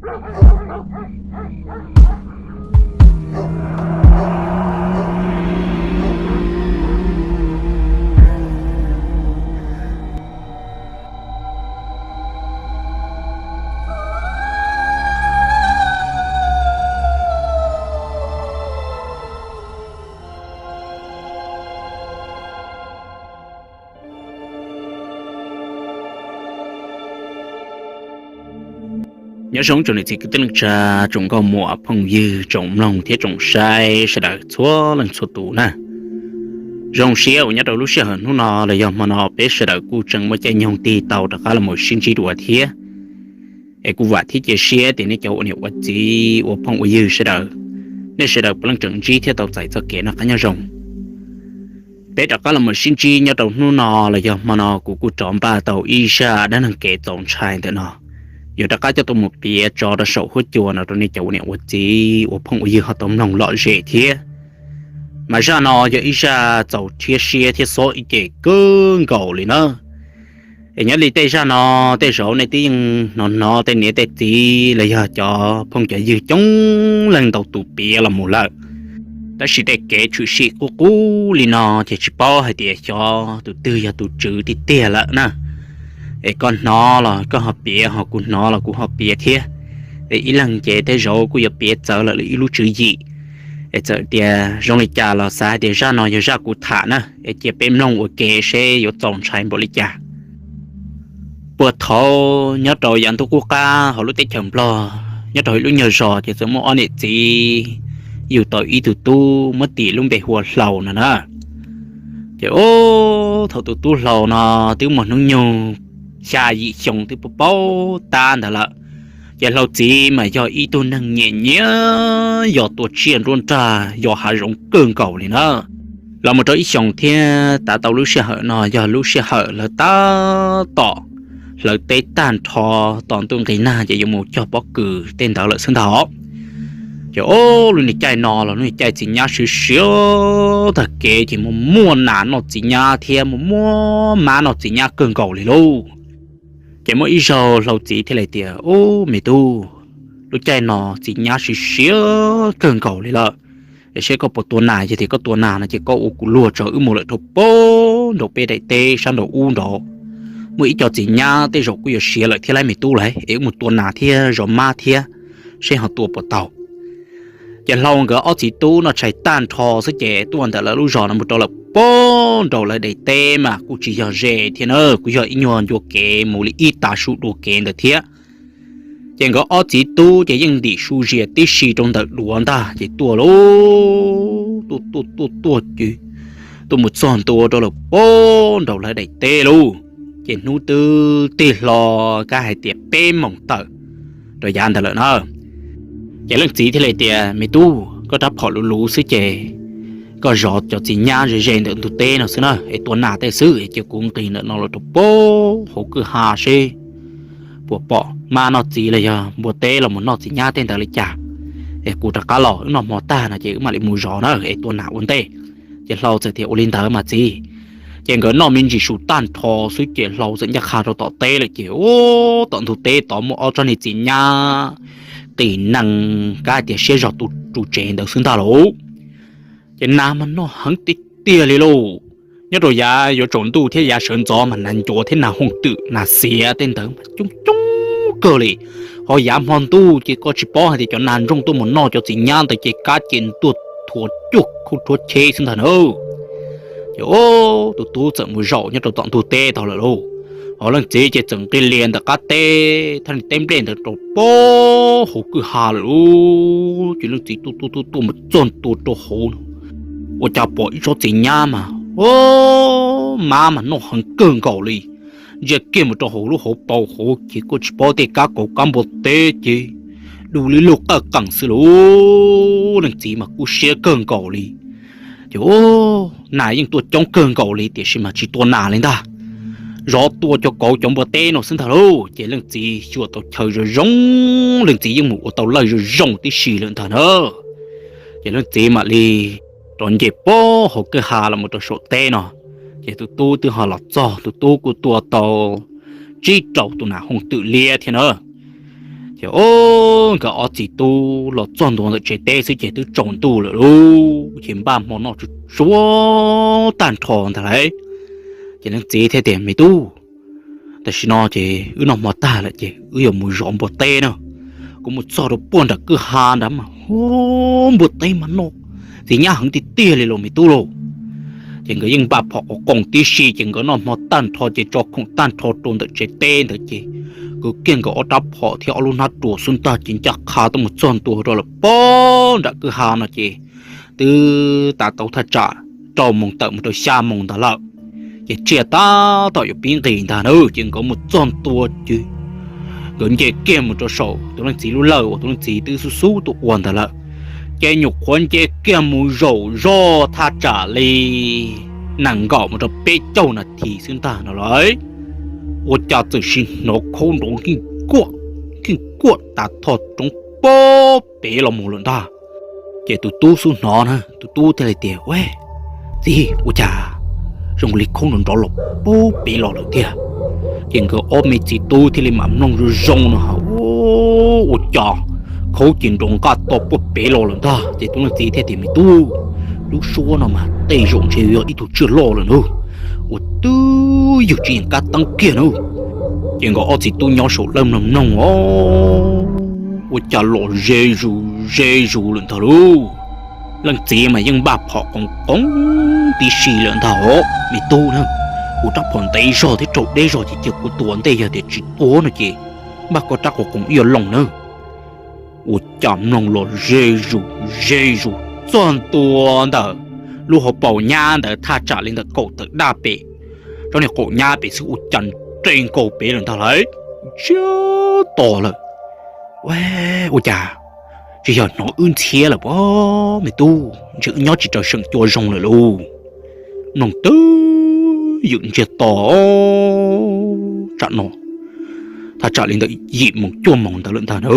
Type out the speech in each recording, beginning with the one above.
Nyob zoo tsoom niam txiv kwv tij neej tsa, tsoom nkauj muam phooj ywg, tsoom mloog thiab tsoom saib sawv daws txhua leej txhua tus na. Zoo siab uas nyob rau lub sij hawm hnub no los yog hmo no peb sawv daws kuj tseem muaj caij nyoog tig tau rov qab los mus sib ntsib dua thiab. Es kuv vam thiab cia siab tias nej cov ua niam ua txiv ua phooj ua ywg sawv daws, nej sawv daws puav leej tseem ntsib thiab tau txais txoj kev noj qab nyob zoo. Peb rov qab los mus sib ntsib nyob rau hnub no los yog hmo no kuv kuj rov npaj tau ib zaj dab neeg kev txaus ntshai ntawm no, yuav rov qab coj tuaj mus piav tso rau saum huab cua no rau nej cov ua niam ua txiv ua phooj ua ywg ho tau mloog lom zem thiab. Mas zaj no yog ib zaj txaus rhiab siab thiab xob ib ce kawg nkaus li na. Es nyob li tej zaj no, tej zaum nej twb yeej hnov hnov tej niam tej txiv los yog cov phooj cov ywg coob leej ntau tus piav los mus lawm. Tab sis tej kev tshwm sim qub qub li no ces tsis paub hais tias xyov tus twg yog tus tswv tiag tiag lawm na. Es koj hnov los koj ho piav, ho kuv hnov los kuv ho piav thiab. Es ib leeg ces tej zaum kuj yuav piav txawv lawm ib lub tswv yim. Es txawm tias zoo li cas los xav hais tias zaj no yog zaj kuv tham na, es cia peb mloog ua ke seb yuav txaus ntshai npaum li cas. Puag thaum nyob rau yav ntuj qub qab hauv lub teb chaws Nplog, nyob rau ib lub nyuag zos ces txawm muaj ob niam txiv yug tau ib tug tub muab tis lub npe hu ua Hlau no na. Ces ub, thaum tus tub Hlau no twb muaj hnub nyoog xya yim xyoo twb paub paub tab ntawd lawm. Ces Hlau txiv mas yog ib tug neeg nyiam nyiam yos tua tsiaj nruab nrag, yos hav zoov kawg nkaus li na. Los mus rau ib xyoos thiab tav tau lub sij hawm no yog lub sij hawm lawv tab tom hlawv teb tag nrho, tos ntuj nqis nag ces yuav mus cog pob kws tej ntawd lawm xwb ntag. Ces ub, lub niag caij no los lub niag caij txiv nyab siav siav tag kev ces muaj muaj nas noj txiv nyab thiab muaj muaj mab noj txiv nyab kawg nkaus li lauj. Ces muaj ib zaug Hlau txiv thiaj li tias, Ub, me tub, lub caij no txiv nyab siav siav kawg nkaus li lawm, es seb koj puas tua nas, yog tias koj tua nas no ces koj ua kuv luag tso wb mus lawm rau pem nraum peb daim teb sab nraum ub nraud. Muaj ib co txiv nyab tej zaum kuj yuav siav lawm thiab lauj me tub lauj, es wb mus tua nas thiab zov mab thiab, seb ho tua puas tau. Ces Hlau nkawd ob txiv tub noj tshais tag nrho xwb ces tuaj ntawm lawv lub zos no mus rau lawm pem nraum lawv daim teb mas kuj tsis yog ze thiab na, kuj yog ib nyuag ncua kev mus li ib tav su dua kev ntawd thiab. Ces nkawd ob txiv tub ces yeej ntim su zias tib si rau ntawm duav ntag ces tuaj lauj, tuaj tuaj tuaj tuaj ces tuaj mus txog ntua rau lawm pem nraum lawv daim teb lauj. Ces hnub twb tig hlo, kab hais tias peb moos tawm rau yav ntawd lawm na. Ces leej txiv thiaj li tias, Me tub, koj rab phom luv luv xwb ces koj zov cov txiv nyab ze ze ntawm ntug teb no xwb na, es tua nas tej xwb, es cia kuv nqis ntawm no los rau pem hauv kwj ha seb puas pom mab noj txiv los yog npua teb los mus noj txiv nyab tej ntawd li cas. Es kuv rov qab los wb noj hmo tag no ces wb mam li mus zov na, es tua nas ua ntej. Ces Hlau txawm tias, Ua li ntawd mas txiv. Ces nkawd noj me ntsis su tag nrho xwb ces Hlau txawm ncaj qha rau tom teb lawm ces ub, tom ntug teb tod muaj ob tsob niag txiv nyab qis nees, kab hais tias siab zog tu tsev ntawd xwb ntag lauj. Ces nas mas noj heev tiag tiag li lauj. Nyob rau yav yuav tsaus ntuj thiab yav sawv ntxov mas nas ncuav thiab nas hooj twm nas xiav tej ntawd mas coob coob kawg li. Ho yav hmo ntuj ces koj tsis paub hais tias cov nas ntsoog tuaj mus noj cov txiv nyab ntawd ces kab ces ntuag thuav cuag khuj rhuab cheb xwb ntag na. Ces ub, tus tub txawm mus zaum nyob rau tom ntug teb tod lawm lauj. Ho leej txiv ces txawm nqis lias ntawm qab teb thaj niag teb nplej ntawd rau pem hauv kwj ha lawm lauj. Ces leej txiv tuaj tuaj tuaj tuaj mus txog ntua rau hauv, ua cas pom ib tsob txiv nyab mas, o, mab mas noj heev kawg nkaus li. Ntsia kiag mus rau hauv lub hauv paus hauv ces koj tsis paub tej kab kauv kab npua teb ces du li luj qawj qees xwb lauj. Leej txiv mas kub siab kawg nkaus li. Ces ub, nas yeej tuaj coob kawg nkaus li tiam sis mas tsis tua nas li ntag. Zov tua cov kauv cov npua teb no xwb ntag lauj. Ces leej txiv xyuas tau chaw zoo zoo, leej txiv yeej mus ua tau lawj zoo zoo tib si lawm ntag na. Ces leej txiv mam li rov nce pem hauv kwj ha los mus rau saum teb no. Ces tus tub twb ho los txog, tus tub kuj tua tau tsib rau tus nas hooj twm liab thiab na. Ces ob, nkawd ob txiv tub los txog ntua ntawm tsev teb xwb ces twb tsaus ntuj lawm lauj, ces npaj hmo noj tsuag tsuag tag nrho ntag lauj. Ces leej txiv thiaj tias, Me tub, tam sim no ces wb noj hmo tag lawm ces wb yuav mus zov npua teb na. Kuv mus txog rau puag nram kwj ha nrad mas hu, npua teb mas noj ntxim nyab heev tiag tiag li los me tub lauj. Ces nkawd yeej npaj phom qos qoos tib si ces nkawd noj hmo tag nrho ces tso khoom tag nrho rau ntawm tsev teb ntawd ces kwv kiag nkawd ob rab phom thiab ob lub hnab ruas xwb ntag ces ncaj qha tuaj mus txog ntua rau lawm puag nram kwj ha no ces twb tav tau thaj tsam rau moos tawm mus rau xya moos ntawd lawm. Ces tsiaj tab tom yuav pib nqis ntag na ces nkawd mus txog ntua ces nkawd nce kiag mus rau saum tus leej txiv lub lawj uas tus leej txiv twb xub xub tuaj ua ntawd lawm. Ces nyuam qhuav nce kiag mus zaum zog thaj tsam li nees nkaum mus rau peb caug nas this xwb ntag no lauj, ua cas txawm sim hnov khaub nrov nkeej kuaj, nkeej kuaj tav thoj roob puag pem los mus lawm ntag. Ces tus tub xub hnov na, tus tub thiaj li tias, Ua, txiv, ua cas zoo li khaub nrov nrov los puag pem los lawm tiag? Ces nkawd ob me txiv tub thiaj li mam mloog zoo zoo no ha, ua cas khaub ces nrov nqaj to puag pem los lawm ntag. Ces tus leej txiv thiaj tias, Me tub, lub suab no mas tej zaum ntshe yog ib tug tsiaj loj lawm na, ua twb ywm tsis yeej kab teeb kiag na. Ces nkawd ob txiv tub nyob saum lawj mloog mloog os, ua cas los ze zus ze zus lawm ntag lauj. Leej txiv mas yeej npaj phom qoos qoos tib si lawm ntag os, Me tub na, kuv rab phom ntev zog thiab raug deb zog ces cia kuv tua ntej, yog tias tsis tua no ces npaj koj rab qos qoos ib yuav loos na. Ua cas mloog los ze zus ze zus txog ntua ntawm lub hauv paus nyab ntawd thaj tsam li ntawm kaum tawm daj pem, tsob niag qaum nyab pem xwb ua cas nres nkaus pem lawm ntag lauj, ntsiag to lawm. Ua, ua cas tsis yog hnov wb ntxhiab lawm pob me tub, ntshe wb nyob tsis raws seem cua zoo lawm lauj. Mloog twb ywm ntsiag to tsam no, thaj tsam li ntawm yim moos cuaj moos ntawd lawm ntag na.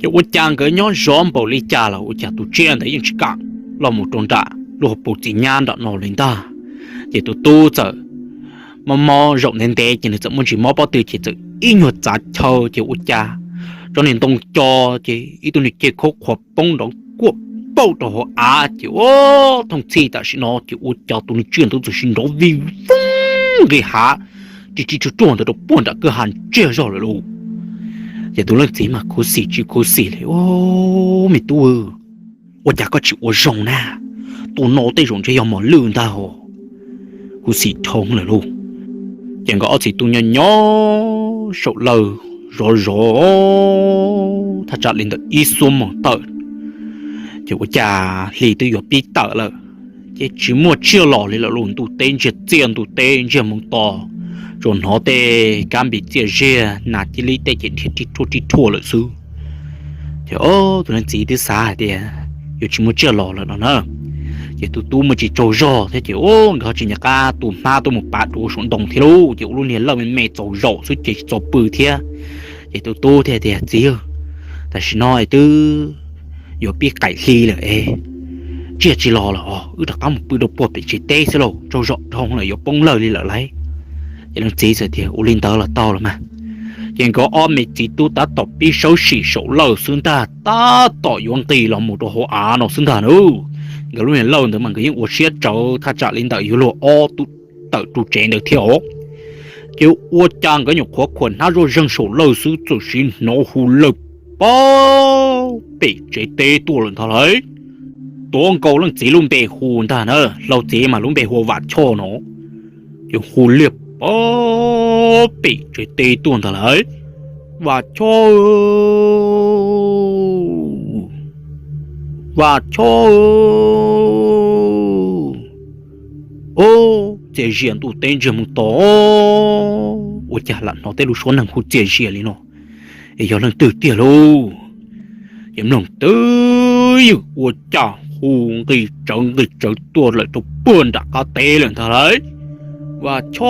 Ces ua cas nkawd nyob zov npaum li cas los ua cas tus tsiaj ntawd yeej tsis kam los mus rau nram lub hauv paus txiv nyab nram no li ntag. Ces tus tub txawm mob mob zaum ntev ntev ces nws txawm muaj ntsis mob pob tw ces txawm ib nyuag txav chaw ces ua cas tsob niag ntoo co ces ib tug niag ceg khaub qhuav poob nrov kuaj pauj rau hauv av ces ua thooj txhij tam sim no ces ua cas tus niag tsiaj ntawd txawm sim nrov vij voog nqis hav ri ri ruag ruag ntawd rau puag nram kwj ha ntsiag zog lawm lauj. Ces tus leej txiv mas khuv xim tsis khuv xim li, Ua, me tub, ua cas koj tsis ua zoo na? Tus no tej zaum ntshe yog mos lwj ntag os. Khuv xim dhau lawm lauj. Ces nkawd ob txiv tub nyob nyob saum lawj zov zov thaj tsam li ntawm ib xuab moos tawm, ces ua cas hli twb yuav pib tawm lawm, ces tsis muaj tsiaj los li lawm lauj. Ntuj teb ntsiag txiaj, ntuj teb ntsiag hmoov to, tsuas hnov tej kab npis txiaj ziag, nas cia li tej ces nrhiav ri ruaj ri ruaj lawm xwb. Ces tus leej txiv twb xav hais tias yuav tsis muaj tsiaj los lawm no na. Ces tus tub muaj tsis tsaug zog thiab ces nkawd ho tsis nco qab tu hmab tuaj mus pav dua saum ntoo thiab lauj, ces ua lub niag lawj me me txaus zaum xwb ces tsis txaus pw thiab. Ces tus tub thiaj tias, Txiv, tam sim no es twb yuav pib qaim hli lawm es tsiaj tsis los lawm os, wb rov qab mus pw rau puag pem tsev teb xwb lauj, tsaug zog dhau lawm yuav poob lawg li lawm lauj. Ces leej txiv txawm tias, Ua li ntawd los tau los mas. Ces nkawd ob me txiv tub tab tom pib sawb sim saum lawj xwb ntag, tab tom yuav nqis los mus rau hauv av no xwb ntag na. Nkawd lub niag lawj ntawd mas nkawd yeej ua siab tsawv thaj tsam li ntawm yuav luag ob tug tawm ru tsev ntawd thiab os. Ces ua cas nkawd nyuam qhuav khuam hnab zuaj zeeg saum lawj xwb txawm sim hnov hu lawg puag pem tsev teb tuaj lawm ntag lauj. Tuav nkaus leej txiv lub npe hu ntag na, hlau txiv mas lub npe hu ua Vam Choj no. Ces hu liag puag pem tsev teb tuaj ntag lauj, Vam Choj, Vam Choj, ub, txias zias ntuj teb ntsiag hmoov to, ua cas lam hnov tej lub suab neeg hu txias zias li no, es yog leej twg tiag lauj? Ces mloog twb ywm ua cas hu nqis tsawv nqis tsawv tuaj lawm rau puag nram qab teb lawm ntag lauj, Vam Choj,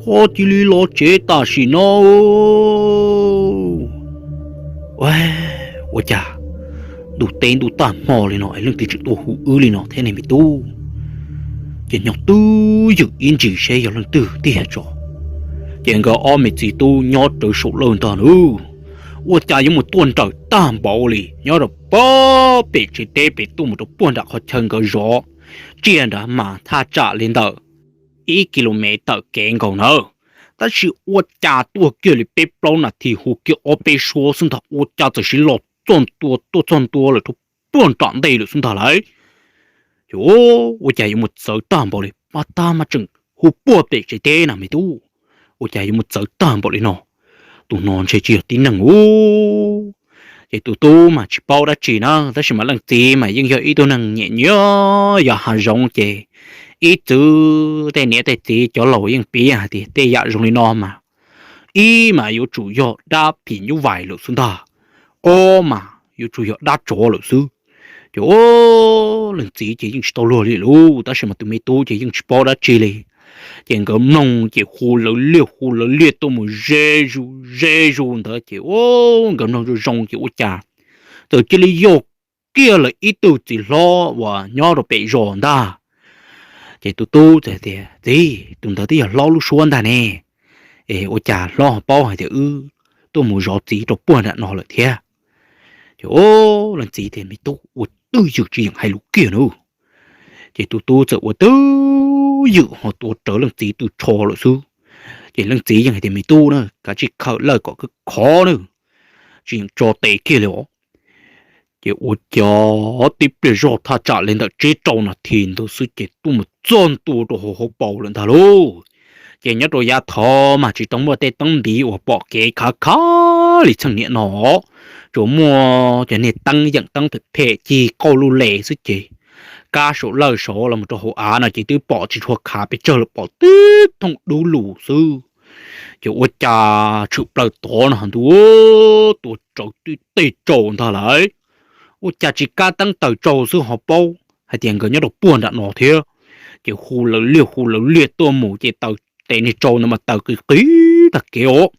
koj cia li los tsev tam sim no. Ua cas ntuj teb ntuj tag hmo li no es leej twg tseem tuaj hu wb li no thiab ne me tub? Ces nyob twb ywm ib ntsis seb yog leej twg tiag tso. Ces nkawd ob me txiv tub nyob rawv saum lawj ntag lauj, ua cas yuav mus tuaj nrawm tag npaum li, nyob rau pem tsev teb pem tuaj mus rau puag nram qhov chaw nkawd zov tsiaj nrad mas thaj tsam li ntawm ib ki lu mev tawm kev nkaus na. Tab sis ua cas tuaj kiag li peb plaub nas this hu kiag ob peb suab xwb ntag ua cas txawm sis los txog ntua tuaj txog ntua lawm rau puag nram ntej lawm xwb ntag lauj. Ces ua cas yuav mus txawv tag npaum li, pab tab mas tseem hu puag pem tsev teb na me tub, ua cas yuav mus txawv tag npaum li no, tus no ntshe tsis yog tib neeg ub. Ces tus tub mas tsis paub dab tsi na, tab sis mas leej txiv mas yeej yog ib tug neeg nyiam nyiam yos hav zoov ces ib txwm tej niam tej txiv cov laus yeej piav hais tias tej yam zoo li no mas ib mas yuav tsum yog dab phim nyuj vais lawm xwb ntag, ob mas yuav tsum yog dab tsov lawm xwb. Ces leej txiv ces yeej tsis tau luag li lauj, tab sis mas tus me tub ces yeej tsis paub dab tsi li. Ces nkawd mloog ces hu lawv liaj hu lawv liaj tuaj mus ze zus ze zus ntawd ces nkawd mloog zoo zoo ces ua cas txawm cia li yog kiag lawm ib tug txiv hlob uas nyob rau pem zos ntag. Ces tus tub txawm tias, Txiv, tus ntawd twb yog hlob lub suab ntag ne, es ua cas hlob ho paub hais tias wb tuaj mus zov txiv rau puag nram no lawm thiab? Ces leej txiv tias, Me tub, ua twj ywm tsis yeem hais lus kiag na. Ces tus tub txawm ua twj ywm ho tuav rawv leej txiv tw tsho lawm xwb. Ces leej txiv yeej hais tias, Me tub na, kav tsij khawm lawj kom khov khov na, tsis yeem tso tes kiag li os. Ces ua cas tib pliag zog thaj tsam li ntawm tsib rau nas this ntawd xwb ces tuaj mus txog ntua rau hauv hauv paus lawm ntag lauj. Ces nyob rau yav thaud mas tsis tau muaj tej teeb npiv uas pom kev khav khav li txheej niam no, tsuas muaj cov niag teeb yeem teeb phem phem cig qauj lub le xwb ces kab saum lawj saud los mus rau hauv av no ces twb pom tsis tshua khav pes tsawg lawm, pom tib thooj dub lus xwb. Ces ua cas tshwm plaws tod no ntuj, tuav rawv tib teg tsau ntag lauj. Ua cas tsis kab teeb taws tsau xwb ho paub hais tias nkawd nyob rau puag nram no thiab. Ces hu lawv liaj hu lawv liaj tuaj mus ces taws tes niag tsau ntawd mas taws qis qis tag kev os,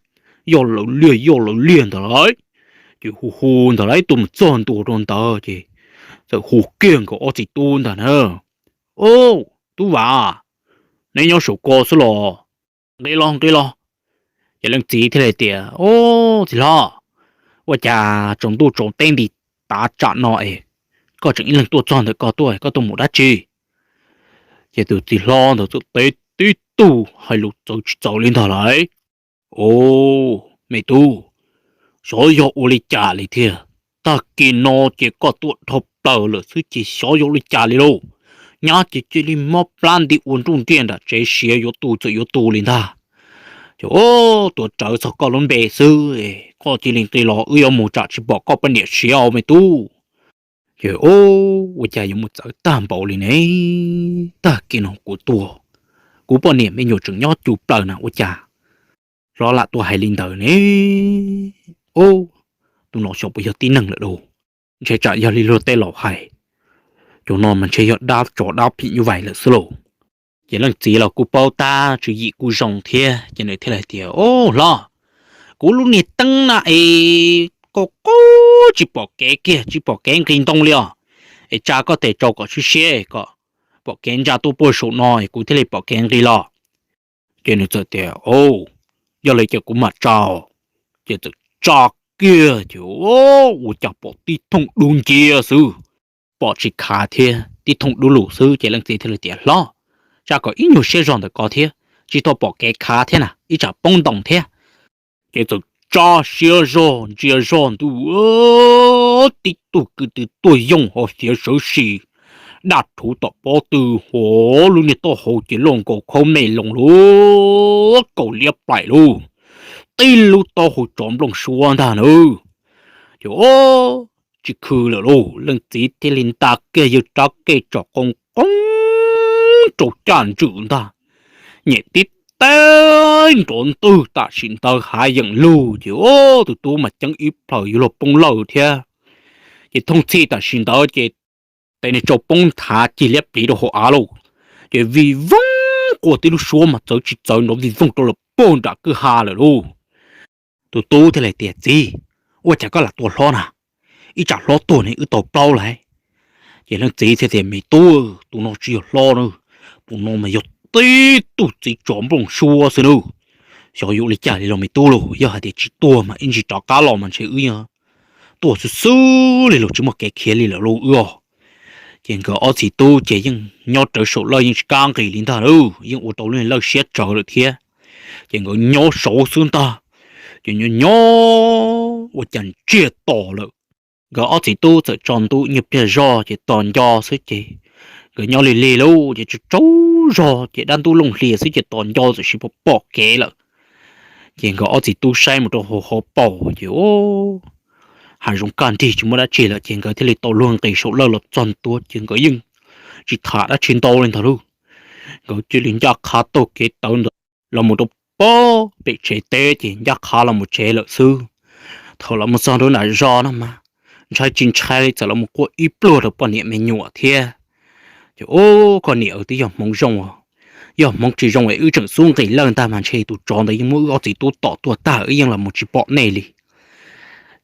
yoj lawv liaj yoj lawv liaj ntawd lauj. Ces hu hu ntawd lauj, tuaj mus txog ntua rau ntawd ces txawm hu kiag nkawd ob txiv tub ntag na, Au, tub Vam, neb nyob saum ko xwb los? Nqis los nqis los. Ces leej txiv thiaj li tias, Au, txiv hlob, ua cas tsaus ntuj tsaus teb nti tav tsam no es koj tseem ib leeg tuaj txog ntawm ko tuaj, koj tuaj mus dab tsi? Ces tus txiv hlob ntawd txawm teb tib tug hais lus txawv tsis txawv li ntag lauj, Au, me tub, xyov yog ua li cas li thiab, tag kis no ces koj tuaj dhau plaws lawm xwb ces xyov yog ua li cas li lauj. Nyab ces cia li mob plab nti ua nruj nriaj nram tsev siav yuav tu txawm yuav tu li ntag. Ces tuav rawv txog koj lub npe xwb, koj cia li nqis los wb yuav mus tsam tsis pom koj poj niam siav me tub. Ces ua cas yuav mus txawv tag npaum li ne, tag kis no kuv tuaj, kuv poj niam me nyuam tseem nyob cuj plaws na ua cas hlob lam tuaj hais li ntawd ne. Ub, tus no xyov puas yog tib neeg lawm lauj, ntshe tsam yog li luag tej laus hais, cov no mas ntshe yog dab tsov dab phim nyuj vais lawm xwb lauj. Ces leej txiv los kuj paub tab tswv yim kuj zoo thiab ces nws thiaj li hais tias, Au hlob, kuv lub niag teeb na es qub qub tsis pom kev kiag, tsis pom kev nqis ntoo li os, es tsa koj tes tsau kom siab siab kom pom kev ntsa tuaj puag saum no es kuv thiaj li pom kev nqis los. Ces nws txawm tias, Au, yog li ces kuv mam tsa. Ces txawm tsa kiag ces ua cas pom tib thooj dub nciab xwb, pom tsis khav thiab tib thooj dub lus xwb ces leej txiv thiaj li tias, Hlob, tsa kom ib nyuag siab zog ntawm ko thiab, tsis tau pom kev khav thiab na ib tsam poob ntoo thiab. Ces txawm tsa siab zog ntsia zog ntuj, tib tug kwv tw tuaj yoog ho xiav sawv si, daj rhuv tom pob tw, hov lub niag taub hau ces loj nkaus khaub mej loo lub kaus liab plaim lub, tib lub taub hau tsov nplooj suab ntag na. Ces tsis khw lawm lauj, leej txiv thiaj li nta kiag yawg rab kej tsom qoo qoob rau caj ntswm ntag, nyem tib teg nrov ntwg tam sim ntawd hav yeem lug ces tus tub mas ceeb ib plhaws yuav luag poob lawm thiab. Ces thooj txhij tam sim ntawd ces tes niag tsau poob nthav cig liab pliv rau hauv av lauj, ces vij voog quaj tib lub suab mas txawv tsis txawv nrov vij voog rau lawm puag nram kwj ha lawm lauj. Tus tub thiaj li tias, Txiv, ua cas koj lam tua hlob na? Ib tsam hlob tuag ne wb tau plaub lawm. Ces leej txiv thiaj tias, Me tub, tus no tsis yog hlob na, tus no mas yog tib tug txiv tsov nplooj suab xwb na. Xyov yuav ua li cas li los me tub lauj, yog hais tias tsis tuag mas ib ntsis rov qab los mas ntshe wb tuaj xwb xwb li los tsis muaj kev khiav li lawm lauj wb os. Ces nkawd ob txiv tub ces yeej nyob rawv saum lawj yeej tsis kam nqis li ntag lauj, yeej ua rau lub lawj siab tsawv lawm thiab. Ces nkawd nyob saud xwb ntag, ces nyob nyob ua cas ntsiag to lawm. Nkawd ob txiv tub txawm tso ntua nyuag pliag zog ces tos nco xwb ces nkawd nyob lig lig lauj ces tsaug zog ces dab ntub looj hlias xwb ces tos nco txawm sis pom pom kev lawm. Ces nkawd ob txiv tub saib mus rau hauv hauv paus ces hav zoov kaj nrig tsis muaj dab tsi lawm ces nkawd thiaj li tau luag nqis saum lawj los txog ntua ces nkawd yeej tsis tham dab tsi ntau li ntag lauj. Nkawd cia li ncaj qha taug kev tawv ntawd los mus rau pem tsev teb ces ncaj qha los mus tsev lawm xwb. Thaum los mus txog rau nram zos no mas ntshai tsis ntshai li txawm los mus quaj ib pluag rau poj niam me nyuam thiab. Ces ub, koj niam, twb yog hmoov zoo, yog hmoov tsis zoo es wb tseem xub nqis lawj ntag mas ntshe tus tsov ntawd yeej muab wb ob txiv tub tom tuag tag wb yeej los mus tsis pom nej li.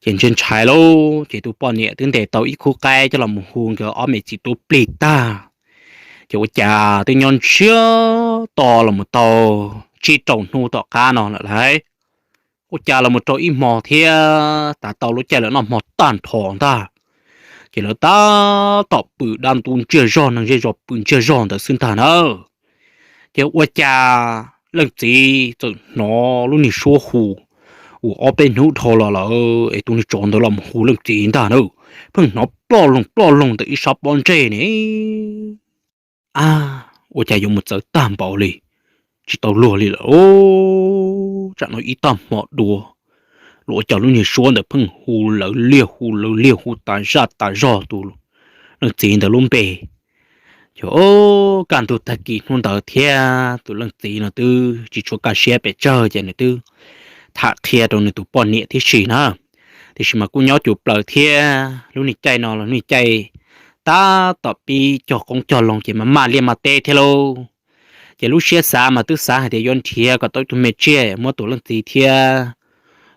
Ces ntshai ntshai lauj ces tus poj niam twb ntes tau ib khub qaib coj los mus hu nkawd ob me txiv tub plig tag. Ces ua cas twb nyob ntsiag to los mus tau tsib rau hnub tom qab no lawm lauj. Ua cas los mus rau ib hmo thiab tas tau lub caij lawv noj hmo tag nrho ntag. Ces lawv tab tom pw dab ntub ntsiag zog neeg zej zog pw ntsiag zog ntawd xwb ntag na. Ces ua cas leej txiv txawm hnov lub niag suab hu uas ob peb hnub dhau los lawm es tus niag tsov ntawd los mus hu leej txiv ntag na. Pheej hnov ploj loog ploj loog ntawm ib sab pob ntseg ne. A, ua cas yuav mus txawv tag npaum li, tsis tau luag li lawm. Tsam no ib tag hmo dua los ua cas lub niag suab ntawd pheej hu lawv liag hu lawv liag hu tas zaj tas zog tus leej txiv ntawd lub npe. Ces kaj ntug tag kis hnub ntawd thiab tus leej txiv no twb tsis tshua kaj siab pes tsawg ces nws twb tham qhia rau nws tus poj niam tib si na. Tiam sis mas kuj nyob cuag plaws thiab lub niag caij no los niag caij tab tom pib cog qoob cog loo ces mas maj liaj maj teb thiab lauj. Ces lub siab xav mas twb xav hais tias yuav nrhiav kom tau tus me tsiaj muab tus leej txiv thiab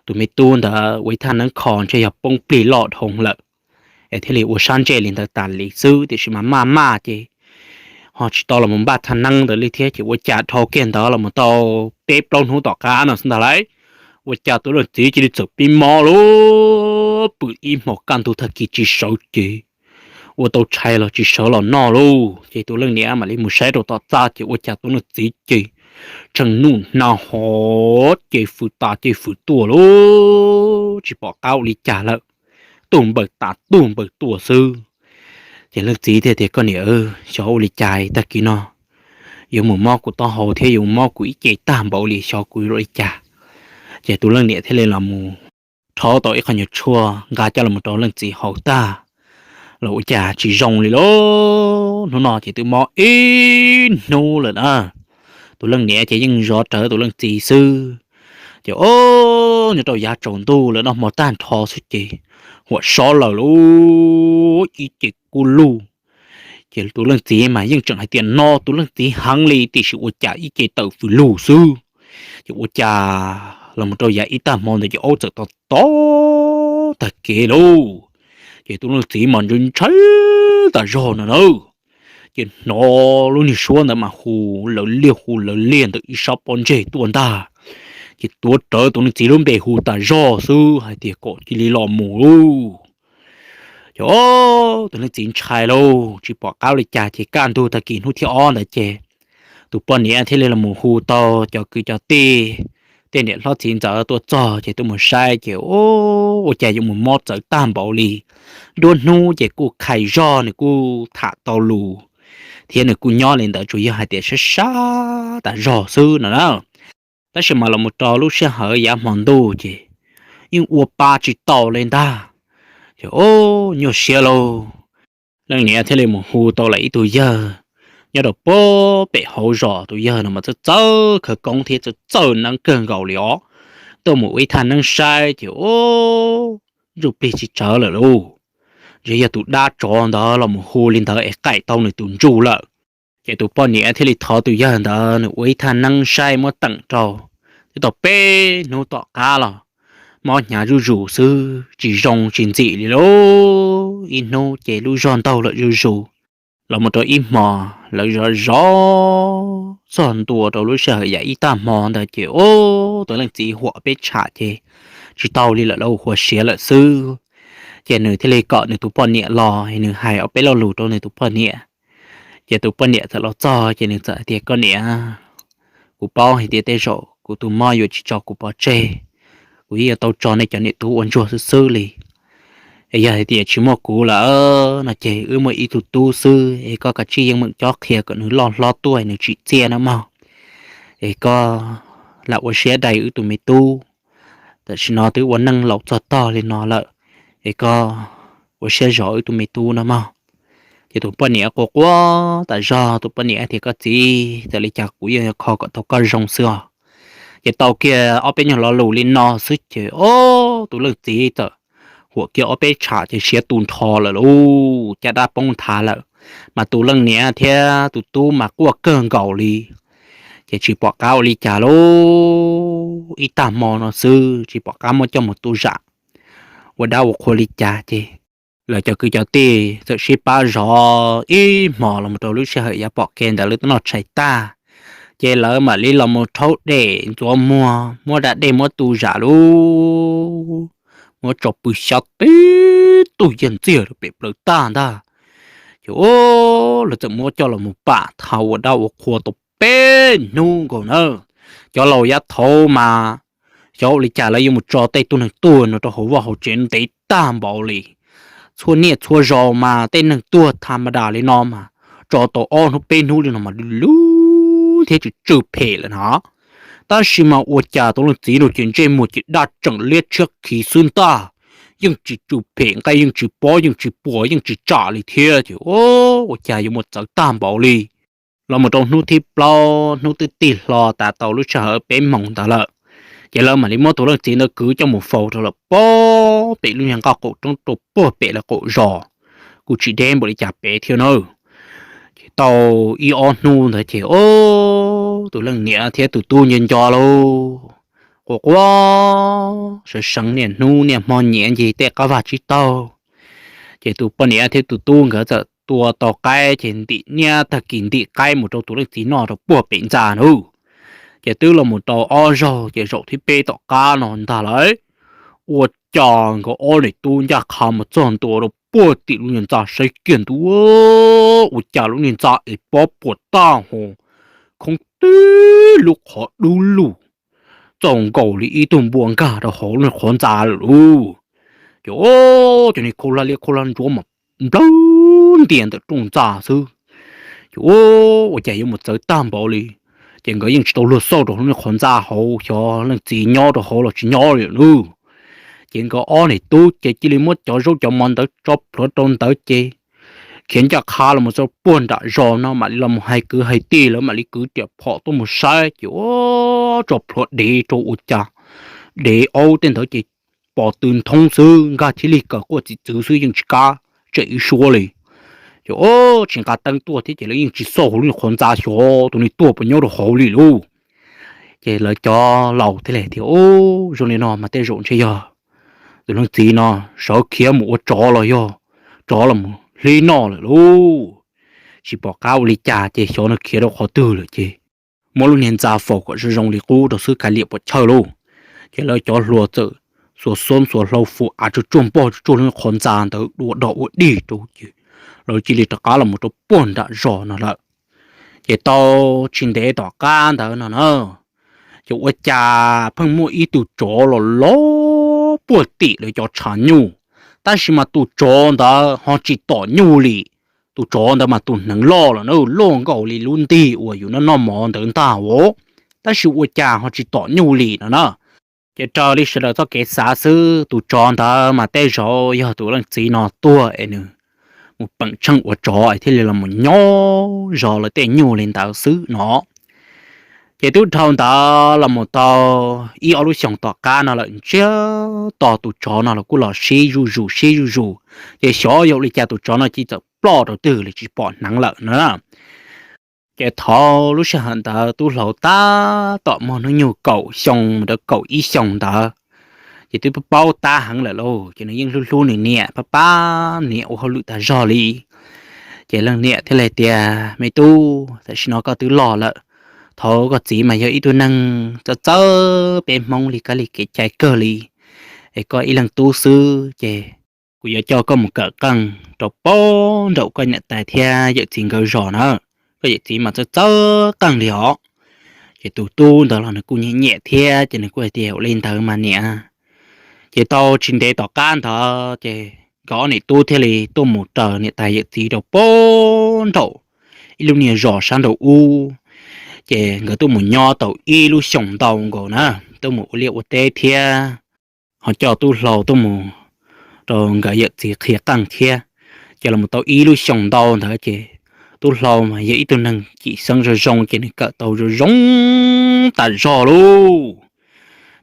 tus me tub ntawd ua ib thaj neeb kho ntshe yog poob plig loj dhau lawm es thiaj li ua sab ntsej li ntawd tas li xwb. Tiam sis mas maj maj ces ho tsis tau los mus npaj thaj neeb ntawd li thiab ces ua cas dhau kiag ntawd los mus tau peb plaub hnub tom qab no xwb ntag lauj, ua cas tus leej txiv cia li txawm pib mob lauj, pw ib hmos kaj ntug tag kis tsis sawv ces ua tau tshais los tsis sawv los noj lauj. Ces tus leej niam mam li mus saib rau tom txaj ces ua cas tus leej txiv ces tshee nuj hnav hov ces fwm tas ces fwm tuaj lauj, tsis pom qab ua li cas lawm, tuag npawg tas tuag npawg tuaj xwb. Ces leej txiv thiaj tias, Koj niam, xyov ua li cas tag kis no yuav mus mob kuv taub hau thiab yuav mus mob kuv ib ce tag npaum li, xyov kuv yuav ua li cas. Ces tus leej niam thiaj li los mus rhaub tau ib qho nyuag tshuaj nqa coj los rau leej txiv haus tag los ua cas tsis zoo li lauj. Hnub no ces twb mob ib hnub lawm na. Tus leej niam ces yeej zov rawv tus leej txiv xwb. Ces o, nyob rau yav tsaus ntuj lawm noj hmo tag nrho xwb ces huam sob lawm lauj, ib ce kub lug. Ces tus leej txiv mas yeej tseem hais tias no tus leej txiv heev li tiam sis ua cas ib ce tawm fws lug xwb. Ces ua cas los mus rau yav ib tag hmo ntawd ces aub txawm to to tag kev lauj. Ces tus leej txiv mas ntshai ntshai tas zog no na. Ces hnov lub niag suab ntawd mas hu lawv liag hu lawv liag ntawm ib sab pob ntseg tuaj ntag. Ces tuav rawv tus leej txiv lub npe hu tas zog xwb hais tias kom cia li los mus lauj. Ces tus leej txiv ntshai lauj, tsis pom qab li cas ces kaj ntug tag kis hnub thib ob ntawd ces tus poj niam thiaj li los mus hu tau cov kwv cov tij, tej niam hlob txiv ntxawm tuaj txog ces tuaj mus saib ces ua cas yuav mus mob txawv tag npaum li. Nruab hnub ces kuj qhais zog, nws kuj tham tau lus thiab nws kuj nyob li ntawd, tsuas yog hais tias sab sab tas zog xwb no na. Tab sis mas los mus rau lub sij hawm yav hmo ntuj ces yeej ua pa tsis tau li ntag. Ces o, nyuaj siab lauj, leej niam thiaj li mus hu tau lawm ib tug yawg nyob rau pem hauv zos. Tus yawg no mas txawj txawj khawv koob thiab txawj txawj neeb kawg nkaus li os. Tuaj mus ua ib thaj neeb saib ces o, ntsuj plig tsis tsawv lawm lauj. Ntshe yog tus dab tsov ntawd los mus hu li ntawd es qaim tau nws tus ntsuj lawm. Ces tus poj niam thiaj li thov tus yawg ntawd nws ua ib thaj neeb saib muab teem rau. Twb tau peb hnub tom qab los mob hnyav zuj zus xwb, tsis zoo tsis ntxim li lauj. Ib hnub ces lub zog ntaug lawm zuj zus, Los mus rau ib hmo, lawv zov zov txog ntua rau lub sij hawm yav ib tag hmo ntawd ces ub, tus leej txiv huam peb tsham ces tsis tau li lawm, lawv huas siav lawm xwb. Ces nws thiaj li kom nws tus poj niam los, nws hais ob peb lo lus rau nws tus poj niam. Ces tus poj niam txawm los txog ces nws txawm hais tias, Koj niam, kuv paub hais tias tej zaum kuv tus mob yuav tsis tso kuv pov tseg, kuv yeej yuav tau tso nej cov niam tub ua ntsuag xwb xwb li. Es yog hais tias tsis muaj kuv lawm no ces wb muaj ib tug tub xwb, es koj kav tsij yeej meem cob qhia kom nws loj hlob tuaj, nws tsim txiaj nawb mog. Es koj lam ua siab dai wb tus me tub, tam sim no twb ua neej laus txog tog li no lawm, es koj ua siab zov wb tus me tub nawb mog. Ces tus poj niam quaj quaj tas zog, tus poj niam tias, Koj txiv, txawm li cas kuv yeej yuav kho kom tau koj zoo xwb os. Ces tau kiag ob peb nyuag lo lus li no xwb ces ub, tus leej txiv txawm huam kiag ob peb tsham ces siav tu nrho lawm lauj, caj dab poob nthav lawm. Mas tus leej niam thiab tus tub mas quaj kawg nkaus li, ces tsis pom qab ua li cas lauj, ib tag hmo no xwb tsis pom qab muab coj mus tu zam, ua dab ua qhua li cas ces lawv cov kwv cov tij txawm sib pab zov ib hmos los mus rau lub sij hawm yav pom kev ntawd lawv twb noj tshais tag, ces lawv mam li los mus rhaub dej ntxuav muag, muab da dej muab tu zam lauj, muab tso pw xyab tib tug yag ntxiag rau pem plawv tag ntag. Ces ub, lawv txawm muab coj los mus pam thav ua dab ua qhua tau peb hnub nkaus na. Cov laus yav thaud mas xyov ua li cas lawv yuav mus tso tej tug neeg tuag no rau hauv vaj hauv tsev ntev tag npaum li. Txhua niaj txhua zaus mas tej neeg tuag tha ma das li no mas tso tau ob hnub peb hnub li no mas lub thiab tsw tsw phem lawm no. Tab sis mas ua cas tus leej txiv no ces ntsej muag ces daj tseem liab tshiab khiv xwb ntag, yeej tsis tsw phem nqaij yeej tsis pob yeej tsis puas yeej tsis tsam li thiab ces ua cas yuav mus txawv tag npaum li. Los mus rau hnub thib plaub, hnub twb tig hlo tas tau lub sij hawm peb moos ntawd lawm, ces lawv mam li muab tus leej txiv ntawd kwv coj mus faus rau lawm puag pem lub niag nqaj qaum roob rau puag pem lawv qaum zos, kuj tsis deb npaum li cas pem thiab na. Ces tau ib ob hnub ntawd ces ub, tus leej niam thiab tus tub nco nco lauj, quaj quaj seev seev niaj hnub niaj hmo nyiav ncig tej qab vaj tsib taug. Ces tus poj niam thiab tus tub nkawd txawm tua tau qaib ces ntim niab tag kis ntim qaib mus rau tus leej txiv noj rau puag pem ntxa na. Ces twb los mus rau ob zaug ces zaum thib peb tom qab no ntag lawm, ua cas nkawd ob niam tub ncaj qha mus txog ntua rau puag tim lub niag ntxa saib kiag ntua, ua cas lub niag ntxa es pob puas tag hos, khoob tib lub qhov dub lug, txaus nkaus li ib tug npua nkag rau hauv lub niag qhov ntxa lawm lauj. Ces cov niag khaub hlab liab khaub hlab ntsuab mas nplawg ntias ntawm rooj ntxa xwb. Ces ua cas yuav mus txawv tag npaum li. Ces nkawd yeej tsis tau luag xauj rau lub niag qhov ntxa hauv xyov leej txiv nyob rau hauv los tsis nyob li lawm lauj. Ces nkawd ob niam tub ces cia li muab cov zaub cov mov ntawd tso plhuav rau ntawd ces khiav ncaj qha los mus txog puag nram zos no mam li los mus hais kwv hais tij, lawv mam li kwv riam phom tuaj mus saib ces ua tso plhuav dev rau ua cas dev aub tej ntawd ces pos tw nthoob xwb, nkag thiab li kawm quaj txim txwv xwb yeej tsis kam tseem ib suab li. Ces ua tsis nqa teeb tuaj thiab ces lawv yeej tsis xauj hauv lub niag qhov ntxa xyov tus niag tuag puas nyob rau hauv li lauj. Ces lawv cov laus thiaj li tias, Ub, zoo li no mas tej zaum ntshe yog tus leej txiv no sawv khiav mus ua tsov los yog tsov los mus hlib noj lawm lauj. Tsis pom qab ua li cas ces xyov nws khiav rau qhov twg lawm ces muab lub niag ntxa faus kom zoo zoo li qub rau xwb kav liam puas chawj lauj. Ces lawv cov hluas txawm xuas xoob xuas hlau fum av tsuj tsuag npog tsuj tsuag lub qhov ntxa ntawd dua dog ua dig rau ces lawv cia li rov qab los mus rau puag nram zos no lawm. Ces tau tsis ntev tom qab ntawd no na, ces ua cas pheej muaj ib tug tsov los los puag tim lawv cov tshav nyuj, tab sis mas tus tsov ntawd ho tsis tom nyuj li. Tus tsov ntawd mas tus hneev loj los na, loj nkaus li lub ntig uas yus noj noj mov ntawd ntag os, tab sis ua cas ho tsis tom nyuj li no na. Ces raws li sawv daws txoj kev xav xwb tus tsov ntawd mas tej zaum yog tus leej txiv no tuag es nws mus peem tsheej ua tsov es thiaj li los mus nyob zov lawv tej nyuj li ntawd xwb no. Ces twb dhau ntawd los mus tau ib ob lub xyoos tom qab no lawm ntsiag to tus tsov no los kuj los sib zuj zus sib zuj zus, ces xyov yog ua li cas tus tsov no cia txawm ploj rau twg li tsis pom hneev lawm na. Ces thaum lub sij hawm ntawd tub hluas tab tom muaj hnub nyoog kaum xyoo mus rau kaum ib xyoos ntawd, ces twb paub tab heev lawm lauj, ces nws yeej hlub hlub nws niam, pab pab niam ua hauj lwm tas zog li. Ces leej niam thiaj li tias, Me tub, tam sim no koj twb loj lawm, thaum koj txiv mas yog ib tug neeg txawj txawj peb Hmoob li kab li kev cai kawg li, es koj ib leeg tub xwb ces kuv yuav coj koj mus kawm qeej rau pab nraum koj niam tais thiab yawm txiv nkawd zos na. Koj yawm txiv mas txawj txawj qeej li os. Ces tus tub ntawd los nws kuj nyiam nyiam thiab ces nws kuj hais tias, Ua li ntawd mas niam. Ces tau tsis ntev tom qab ntawd ces nkawd ob niam tub thiaj li tuaj mus raws niam tais yawm txiv rau pab nraum ib lub niag zos sab nraum ub. Ces nkawd tuaj mus nyob tau ib lub xyoos ntau nkaus na, tuaj mus ua liaj ua teb thiab ho coj tub hlau tuaj mus rau nkawd yawm txiv qhia qeej thiab. Ces los mus tau ib lub xyoos ntau ntawd ces tub hlau mas yog ib tug neeg cim xeeb zoo zoo ces nws kawm tau zoo zoo tas zog lauj.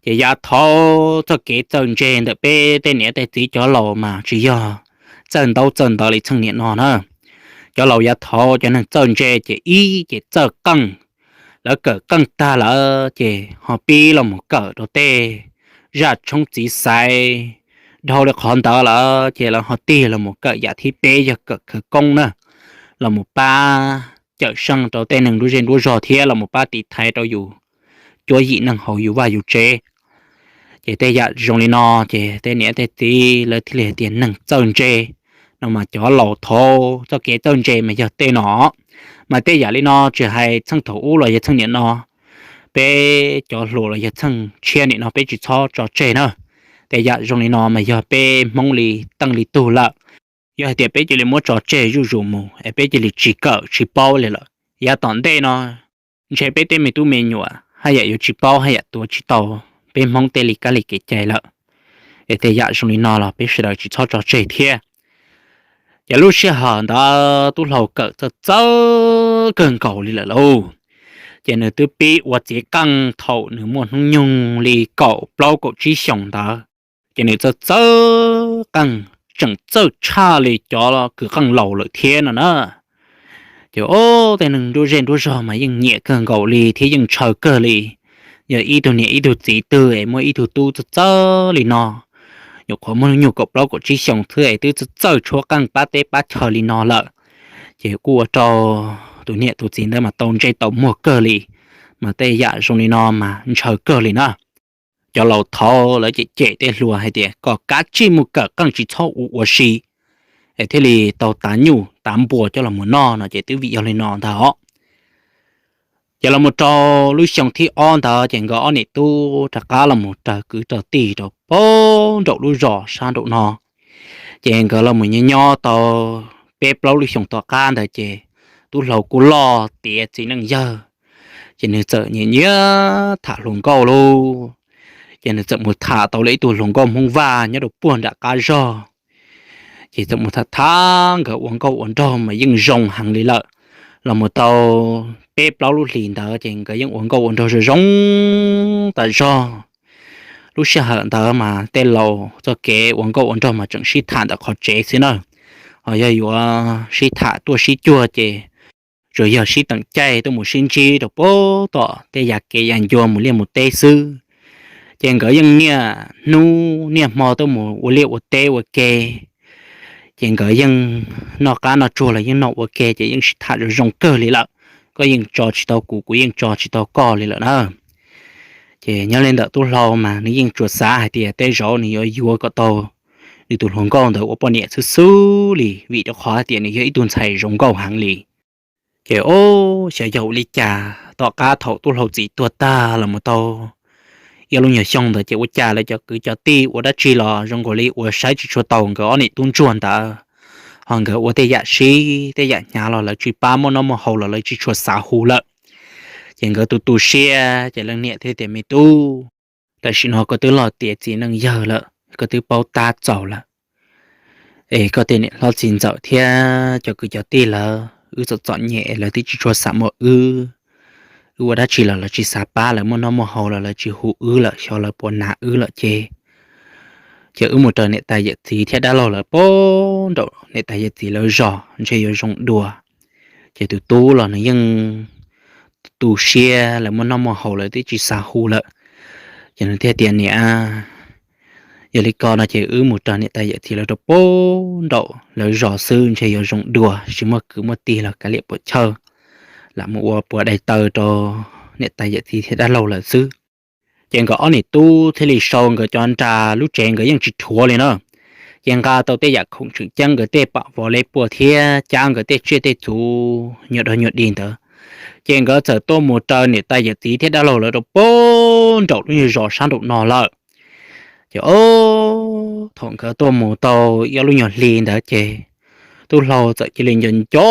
Ces yav thaud txoj kev txawj ntse ntawm peb tej niam tej txiv cov laus mas tsis yog txawj ntaub txawj ntawv li txheej niam no na. Cov laus yav thaud cov neeg txawj ntse ces ib ces txawj qeej, lawv kawm qeej tag lawm ces ho pib los mus kawm rau tej zaj tshoob txiv xaiv dhau li qhov ntawd lawm ces lawv ho tig los mus kawm yam thib peb yog kawm khawv koob na, los mus pab cawm seej rau tej neeg nruab zej nruab zog thiab los mus pab tiv thaiv rau yus cuab yim neej haus yus vaj yus tsev. Ces tej yam zoo li no ces tej niam tej txiv lawv thiaj li hais tias neeg txawj ntse no mas cov laus thaud txoj kev txawj ntse mas yog tej no. Mas tej yam li no tsis hais txheej thaum ub los yog txheej niam no, peb cov hluas los yog txheej tshiab nim no peb tsis txhob tso tseg na. Tej yam zoo li no mas yog peb Hmoob li teej li tug lawm. Yog hais tias peb cia li muab tso tseg zuj zus mus es peb cia li tsis kawm tsis paub li lawm, yav tom ntej no ntshe peb tej me tub me nyuam haj yam yuav tsis paub haj yam tuav tsis tau peb Hmoob tej li kab li kev cai lawm. Es tej yam zoo li no los peb sawv daws tsis txhob tso tseg thiab. Ces lub sij hawm ntawd tub hlau kawm txawj txawj kawg nkaus li lawm lauj. Ces nws twb pib ua txiv qeej thaum nws muaj hnub nyoog li kaum plaub kaum tsib xyoos ntawd. Ces nws txawj txawj qeej, tseem txawj tshaj li cov kws qeej laus lawm thiab no na. Ces ob tej neeg nruab zej nruab zog mas yeej nyiam kawg nkaus li thiab yeej ntshaw kawg li. Yog ib tug niam ib tug txiv twg es muaj ib tug tub txawj txawj li no, nyuam qhuav muaj hnub nyoog kaum plaub kaum tsib xyoos xwb es twb txawj txawj tshuab qeej pab teb pab chaw li no lawm, ces kuj ua rau tus niam tus txiv ntawd mas tau ntsej tau muag kawg li. Mas tej yam zoo li no mas ntshaw kawg li na. Cov laus thaud lawv cem cem tej hluas hais tias kom kav tsij mus kawm qeej tsis txhob ua ua si, es thiaj li tau tav nyuj tav npua coj los mus noj no ces twb vim yog li no ntag os. Ces los mus rau lub xyoo thib ob ntawd ces nkawd ob niam tub rov qab los mus raws kwv raws tij rau pab nraum lub zos sab nraum no. Ces nkawd los mus nyob nyob tau peb plaub lub xyoos tom qab ntawd ces tub hlau kuj loj tiav txiv neej yawg. Ces nws txawm nyiam nyiam tham hluas nkauj lauj. Ces nws txawm mus tham tau lawm ib tug hluas nkauj Hmoob Vaj nyob rau puag nram qab zog. Ces txawm mus tham tham, nkawd ua nkauj ua nraug mas yeej zoo heev li lawm. Los mus tau peb plaub lub hlis ntawd ces nkawd yeej ua nkauj ua nraug zoo zoo tas zog. Lub sij hawm ntawd mas tej laus txoj kev ua nkauj ua nraug mas tseem sib tham ntawm qhov tsev xwb na. Ho yog yuav sib tham tuaj sib cuag ces tsuas yog sib teem caij tuaj mus sib ntsib rau pem tom tej yav kev yav ncua mus liaj mus teb xwb. Ces nkawd yeej niaj hnub niaj hmo tuaj mus ua liaj ua teb ua ke. Ces nkawd yeej noj qab noj tsuag los yeej noj ua ke ces yeej sib tham zoo zoo kawg li lawm. Koj yeej tso tsis tau kuv, kuv yeej tso tsis tau koj li lawm na. Ces nyob li ntawm tub hlau mas nws yeej tsuas xav hais tias tej zaum nws yuav yuav kom tau nws tus hluas nkauj ntawd ua poj niam xwb xwb li, vim rau qhov hais tias nws yog ib tug ntxhais zoo nkauj heev li. Ces ub, xyov yog ua li cas tom qab thaum tub hlau txiv tuag tag los mus tau ib lub nyuag xyoo ntawd ces ua cas lawv cov kwv cov tij ua dab tsi los zoo nkaus li ua saib tsis tshua taus nkawd ob niam tub ntsuag ntawd. Ho nkawd ua tej yam sib tej yam hnyav los lawv tsis pab, muaj noj muaj haus los lawv tsis tshua xav hu lawm. Ces nkawd tu tu siab ces leej niam thiaj tias, Me tub, tam sim no koj twb loj tiav txiv neej yawg lawm, koj twb paub tab txaus lawm. Es koj tej niam hlob txiv ntxawm thiab cov kwv cov tij lawv, wb txom txom nyem lawv twb tsis tshua xav muab wb. Wb ua dab tsi los lawv tsis xav pab, lawv muaj noj muaj haus los lawv tsis hu wb lawm, xyov lawv puas hnav wb lawm ces, ces wb mus raws niam tais yawm txiv thiab dab laug lawv pem nraum niam tais yawm txiv lawv zos ntshe yuav zoo dua. Ces tus tub los nws yeej tu siab, lawv muaj noj muaj haus lawv twb tsis xav hu lawm. Ces nws thiaj tias, Niam, Yog li ko no ces wb mus raws niam tais yawm txiv lawv rau puag nraum lawv zos xwb ntshe yuav zoo dua, tsis muaj kwv muaj tij los kav liam puam chawj, lam mus ua puas dai taw rau niam tais yawm txiv thiab dab laug lawm xwb. Ces nkawd ob niam tub thiaj li sau nkawd cov nra, lub tsev nkawd yeej tsis rhuav li na. Ces nqa tau tej yam khoom tseem ceeb, nkawd tej pam vov leb puaj thiab cab nkawd tej tsiaj tej txhu nyuag dog nyuag dig ntawd, ces nkawd txawm tuaj mus raws niam tais yawm txiv thiab dab laug lawv rau puag nraum lub nyuag zos sab nraum no lawm. Ces o, thaum nkawd tuaj mus tau ib ob lub nyuag hli ntawd ces tub hlau txawm cia li nco nco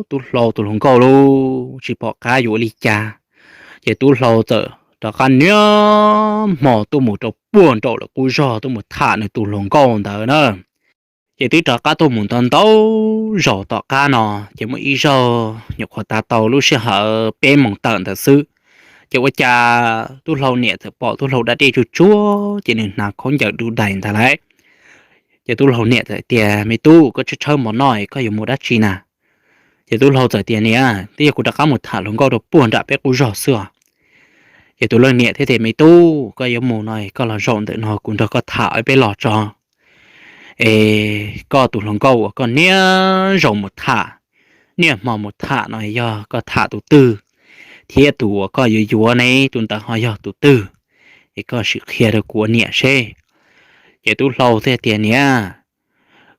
tub hlau tus hluas nkauj lauj, tsis pom qab yuav ua li cas. Ces tub hlau txawm rov qab niaj hmo tuaj mus rau puag nraum lawv qub zos tuaj mus tham nws tus hluas nkauj ntawd na. Ces twb rov qab tuaj mus ntau ntau zaus tom qab no, ces muaj ib zaug nyuam qhuav tav tau lub sij hawm peb moos tawm ntawd xwb, ces ua cas tub hlau niam txawm pom tub hlau da dej tsuag tsuag, ces nws hnav khaub ncaws du dais ntag lauj. Ces tub hlau niam txawm tias, Me tub, koj tshawb tshawb mov noj es koj yuav mus dab tsi na? Ces tub hlau txawm tias, Niam, twb yog kuv rov qab mus tham hluas nkauj rau puag nram peb qub zos xwb os. Ces tus leej niam thiaj tias, Me tub, koj yuav mus no es koj los zaum ntawm no kuv nrog koj tham ib peb los tso. Es koj tus hluas nkauj uas koj niaj zaus mus tham, niaj hmo mus tham no yog koj tham tus twg, thiab tus uas koj yuav yuav ne tus ntawd ho yog tus twg? Es koj sim qhia rau kuv ua niam seb. Ces tub hlau thiaj tias, Niam,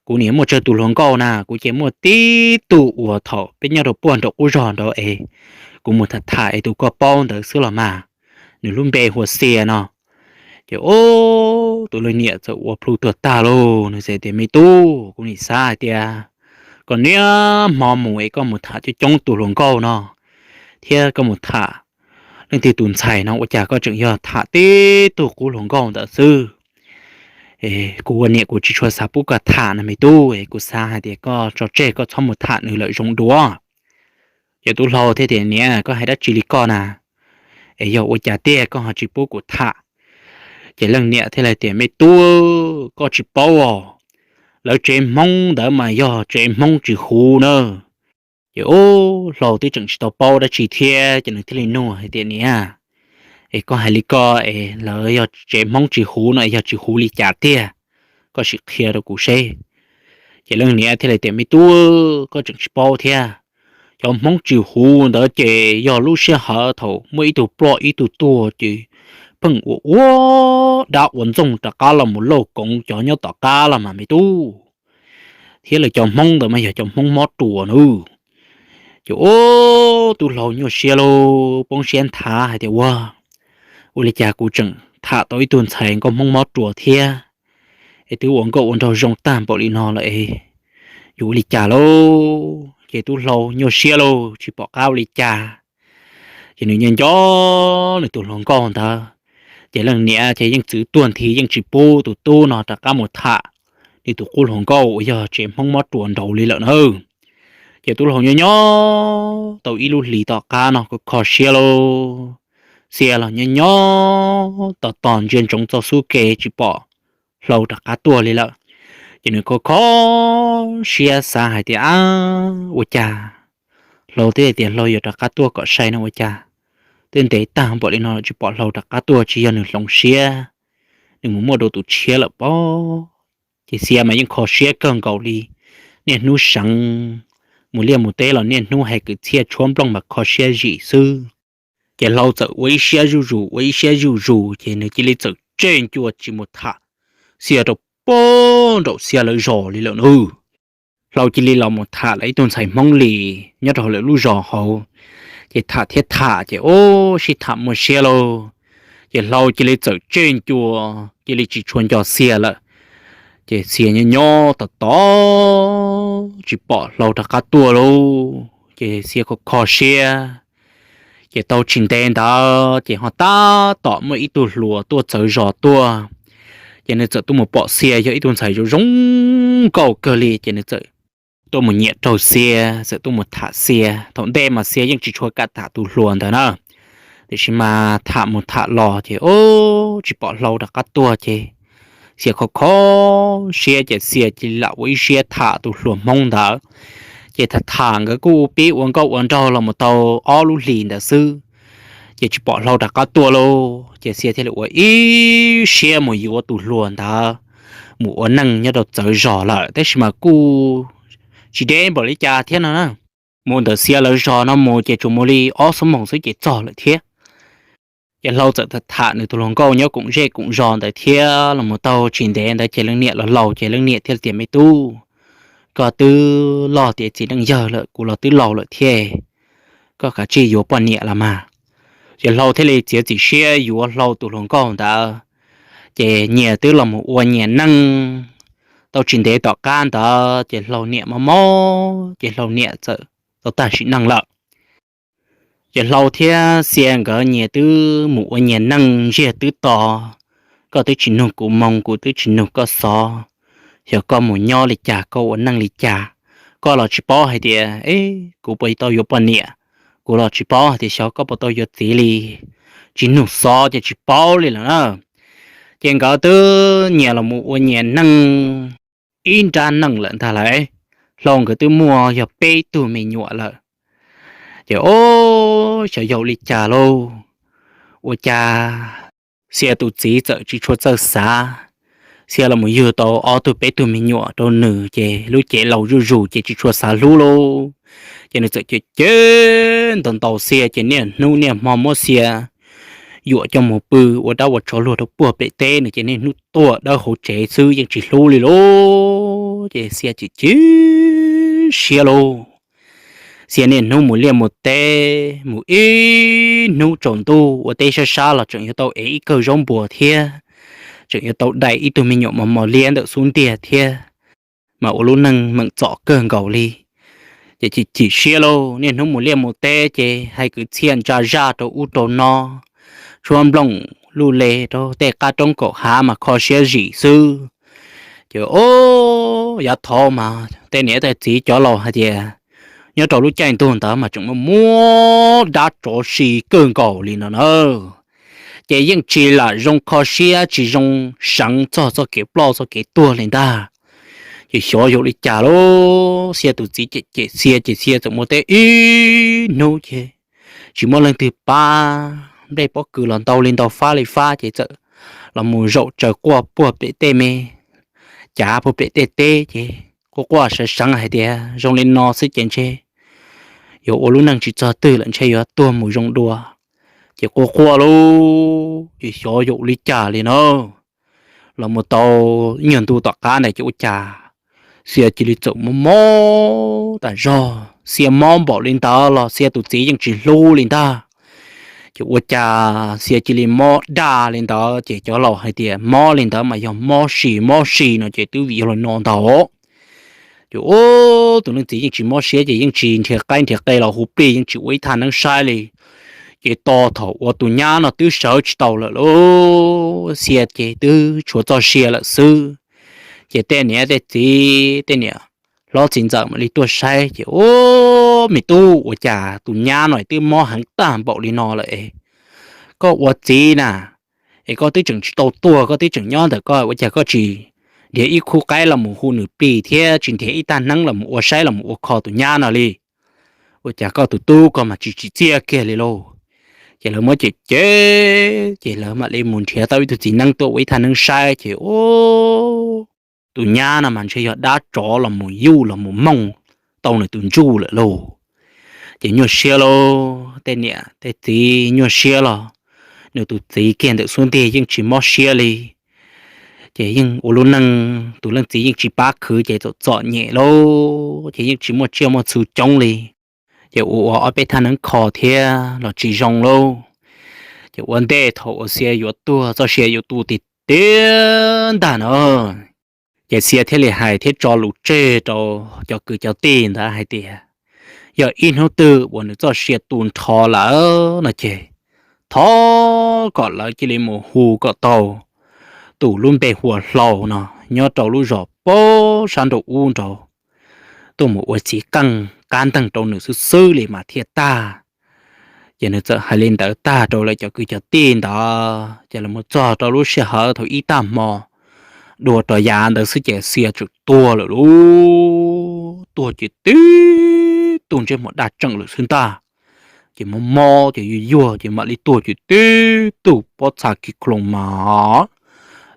kuv niam muaj tsawg tus hluas nkauj na, kuv ces muaj tib tug uas thaum peb nyob rau puag nraum qub zos nraud es kuv mus tham tham es tus koj paub ntawd xwb los mas, nws lub npe hu ua Xia no. Ces ub, tus leej niam txawm ua plhu tuag tag lauj, nws txawm tias, Me tub, kuv nim xav hais tias koj niaj hmo mus es koj mus tham coob coob tus hluas nkauj no, thiab koj mus tham leej twg tus ntxhais no ua cas koj tseem yog tham tib tug qub hluas nkauj ntawd xwb. Kuv ua niam kuv tsis tshua xav pub koj tham no me tub, es kuv xav hais tias koj tso tseg koj txhob mus tham nws lawm zoo dua. Ces tub hlau thiaj tias, Niam, koj hais dab tsi li koj na? Es yog ua cas tiag koj ho tsis pub kuv tham? Ces leej niam thiaj li tias, Me tub, koj tsis paub os, lawv tsev Hmoob ntawd mas yog tsev Hmoob tsis huv na. Ces ub, hlau twb tseem tsis tau paub dab tsi thiab ces nws thiaj li nug hais tias, Niam, es koj hais li ko es lawv yog tsev Hmoob tsis huv no es yog tsis huv li cas tiag? Koj sim qhia rau kuv seb. Ces leej niam thiaj li tias, Me tub, koj tseem tsis paub thiab. Cov Hmoob tsis huv ntawd ces yog lub sij hawm thaum muaj ib tug ploj ib tug tuag ces pheej ua ua dab ua ntxoog rov qab los mus lauj koov cov nyob tom qab los mas me tub. Thiab lawv cov Hmoob ntawd mas yog cov Hmoob mob ruas nawb. Ces ub, tub hlau nyuaj siab lauj, poob siab nthav hais tias, Ua, ua li cas kuv tseem tham tau ib tug ntxhais nkauj Hmoob mob ruas thiab, es twb ua nkauj ua nraug zoo tag npaum li no lawm es yuav ua li cas lauj? Ces tub hlau nyuaj siab lauj, tsis pom qab ua li cas. Ces nws nco nco nws tus hluas nkauj ntawd, ces leej niam ces yeej txwv tuag nthi yeej tsis pub tus tub no rov qab mus tham nws tus qub hluas nkauj uas yog tsev Hmoob mob ruas nraud li lawm na. Ces tub hlau nyob nyob tau ib lub hlis tom qab no kho kho siab lauj, Xia los nyob nyob tos tos ntsia ntsoov txoj xub ke tsis pom hlau rov qab tuaj li lawm. Ces nws kho kho siab xav hais tias, Ab, ua cas hlau twb tias hlau yuav rov qab tuaj kom sai no ua cas twb ntev tag npaum li no tsis pom hlau rov qab tuaj, tsis yog nws hloov siab, nws mus muaj dua tus tshiab lawm pob. Ces Xia mas yeej kho siab kawg nkaus li, niaj hnub seev, mus liaj mus teb los niaj hnub hais kwv txhiaj tshuab nplooj mas kho siab zim xwb. Ces hlau txawm ua ib siab zuj zus ua ib siab zuj zus ces nws cia li txawm tseg ncua tsis mus tham Xia rau puag nraum Xia lawv zos li lawm nawb. Hlau cia li los mus tham lawv ib tug ntxhais Hmoob Lis nyob rau lawv lub zos hauv, ces tham thiab tham ces ub, sib tham muaj siab lauj. Ces hlau cia li txawm tseg ncua, cia li tsis tshua nco Xia lawm. Ces Xia nyob nyob tos tos tsis pom hlau rov qab tuaj lauj, ces Xia kho kho siab. Ces tau tsis ntev ntawd ces ho tab tom muaj ib tug hluas tuaj txawv zos tuaj, ces nws txawm tuaj mus pom Xia yog ib tug ntxhais zoo zoo nkauj kawg li, ces nws txawm tuaj mus nyiam raug Xia, txawm tuaj mus tham Xia. Thaum ntej mas Xia yeej tsis tshua kam tham tus hluas ntawd na, tiam sis mas tham mus tham los ces ub, tsis pom hlau rov qab tuaj ces Xia kho kho siab ces Xia cia li lam ua ib siab tham tus hluas Hmoob ntawd. Ces tham tham nkawd kuj ua pib ua nkauj ua nraug los mus tau ob lub hlis ntawd xwb, Ces tsis pom Hlau rov qab tuaj lauj, ces Xia thiaj li ua ib siab mus yuav tus hluas ntawd mus ua neej nyob rau txawv zos lawm, tab sis mas kuj tsis deb npaum li cas thiab no na. Mus ntawm Xia lawv zos no mus ces tsuas mus li ob xuab moos xwb ces txog lawm thiab. Ces Hlau txawm tham nws tus hluas nkauj nyob koom zej koom zos ntawd thiab los mus tau tsis ntev ntawd ces leej niam los laus, ces leej niam thiaj tias, Me tub, koj twb loj tiav txiv neej yawg lawm, kuv los twb laus lawm thiab, koj kav tsij yuav poj niam los mas. Ces Hlau thiaj li txiav txim siab yuav Hlau tus hluas nkauj ntawd. Ces nyias twb los mus ua nyias neej. Tau tsis ntev tom qab ntawd ces Hlau niam mob mob ces Hlau niam txawm tau tag sim neej lawm. Ces Hlau thiab Xia nkawd nyias twb mus ua nyias neej ntsiag twb to, koj twb tsis nug kuv moo, kuv twb tsis nug koj xov. Xyov koj mus nyob li cas, koj ua neej li cas, koj los tsis paub hais tias, e, kuv puas tau yuav poj niam, kuv los tsis paub hais tias xyov koj puas tau yuav txiv li. Tsis nug xov ces tsis paub li lawm na. Ces nkawd twb nyias los mus ua nyias neej ib nrab neej lawm ntag lauj. Hlau nkawd twb muaj yog peb tug me nyuam lawm. Ces o, xyov yog li cas lauj, ua cas Xia tus txiv txawm tsis tshua txawj xav. Xia los mus yug tau ob tug peb tug me nyuam rau nws ces lub cev laus zuj zus ces tsis tshua xav hlub lauj. Ces nws txawm cem cem ntaus ntaus Xia ces niaj hnub niaj hmo muab Xia yuam coj mus pw ua dab ua tsov luag rau puag pem teb, nws ces niaj hnub tuaj dawb hauv tsev xwb yeej tsis hlub li lauj. Ces Xia cem cem siab lauj. Xia niaj hnub mus liaj mus teb, mus ib hnub tsaus ntuj ua teb sab sab los tseem yuav tau ev ib kawm zaub npua thiab, tseem yuav tau dai ib tug me nyuam mos mos liab ntawm xub ntiag thiab, mas ua lub neej meem txom kawg nkaus li. Ces cem cem siab lauj, niaj hnub mus liaj mus teb ces hais kwv txhiaj ntsa zaj rau ub rau no, tshuab nplooj luj le rau tej qab roob kaum hav mas kho siab zim xwb. Ces o, yav thaud mas tej niam tej txiv cov laus hais tias nyob rau lub caij ntuj ntawd mas tseem muaj muab dab tsov si kawg nkaus li no na. Ces yeej tsis lam zoo kho siab, tsis zoo seev txog txoj kev ploj txoj kev tuag li ntag. Ces xyov yog li cas lauj, Xia tus txiv cem cem Xia ces Xia txawm mus teb ib hnub ces tsis muaj leej twg pab, nplej pob kws los ntau li ntau fab li fab ces txawm los mus zaum tsaws quaj puag pem tej me cav puag pem tej teb ces quaj quaj seev seev hais tias zoo li no xwb ces ntshe yuav ua lub neej tsis txog twg lawm, ntshe yuav tuag mus zoo dua. Ces quaj quaj lauj, ces xyov yog li cas li na. Los mus tau ib nyuag ntu tom qab ntawd ces ua cas Xia cia li txawm mob mob tas zog. Xia mob npaum li ntawd los Xia tus txiv yeej tsis hlub li ntag. Ces ua cas Xia cia li mob daj li ntawd ces cov laus hais tias mob li ntawd mas yog mob si mob si no ces twb vim yog li no ntag. Ces tus leej txiv yeej tsis mob siab ces yeej tsis nrhiav qaib nrhiav qe los hu plig, yeej tsis ua ib thaj neeb saib li. Ces tos thaum uas tus nyab no twb sawv tsis tau lawm lauj, Xia ces twb tshuav txoj sia lawm xwb. Ces tej niam tej txiv, tej niam hlob txiv ntxawm mam li tuaj saib ces, Ub, me tub, ua cas tus nyab no twb mob heev tag npaum li no lawm es koj ua txiv na, es koj twb tseem tsis tau tuag, koj twb tseem nyob ntawm koj, ua cas koj tsis nrhiav ib khub qaib los mus hu nws plig thiab tsis nrhiav ib thaj neeb los mus ua saib los mus ua kho tus nyab no li? Ua cas koj tus tub ko mas tsis tsim txiaj kiag li lauj? Ces lawv muab cem cem ces lawv mam li mus nrhiav tau ib tug txiv neeb tuaj ua ib thaj neeb saib ces, Ub, tus nyab no mas ntshe yog dab tsov los mus yuj los mus mooj tau nws tus ntsuj lawm lauj. Ces nyuaj siab lauj, tej niam tej txiv nyuaj siab los nws tus txiv kiag ntawm xub ntiag yeej tsis mob siab li. Ces yeej ua lub neej tus leej txiv yeej tsis pab khwv ces txom txom nyem lauj, ces yeej tsis muaj tsiaj muaj txhu coob li. Ces ua ua ob peb thaj neeb kho thiab los tsis zoo lauj. Ces ua ntej thaum uas Xia yuav tuag txoj sia yuav tu tiag tiag ntag na, ces Xia thiaj li hais thiab tso lus tseg rau cov kwv cov tij ntawd hais tias, yog ib hnub twg uas nws txoj sia tu nrho lawm no ces thov kom lawv cia li mus hu kom tau tus lub npe hu ua Hlau no nyob rau lub zos pab sab nraum ub nraud tuaj mus ua txiv qeej qab nteeg rau nws xwb xwb li mas thiaj tag. Ces nws txawm hais li ntawd tag rau lawv cov kwv cov tij ntawd ces los mus txog rau lub sij hawm thaum ib tag hmo dua rau yav ntawd xwb ces Xia tseem tuag lawm lauj. Tuag ces tib tug ntsej muag daj tseem lawm xwb ntag. ces mob mob ces yuag yuag ces mam li tuag ces tib tug pob txha khi khloos mas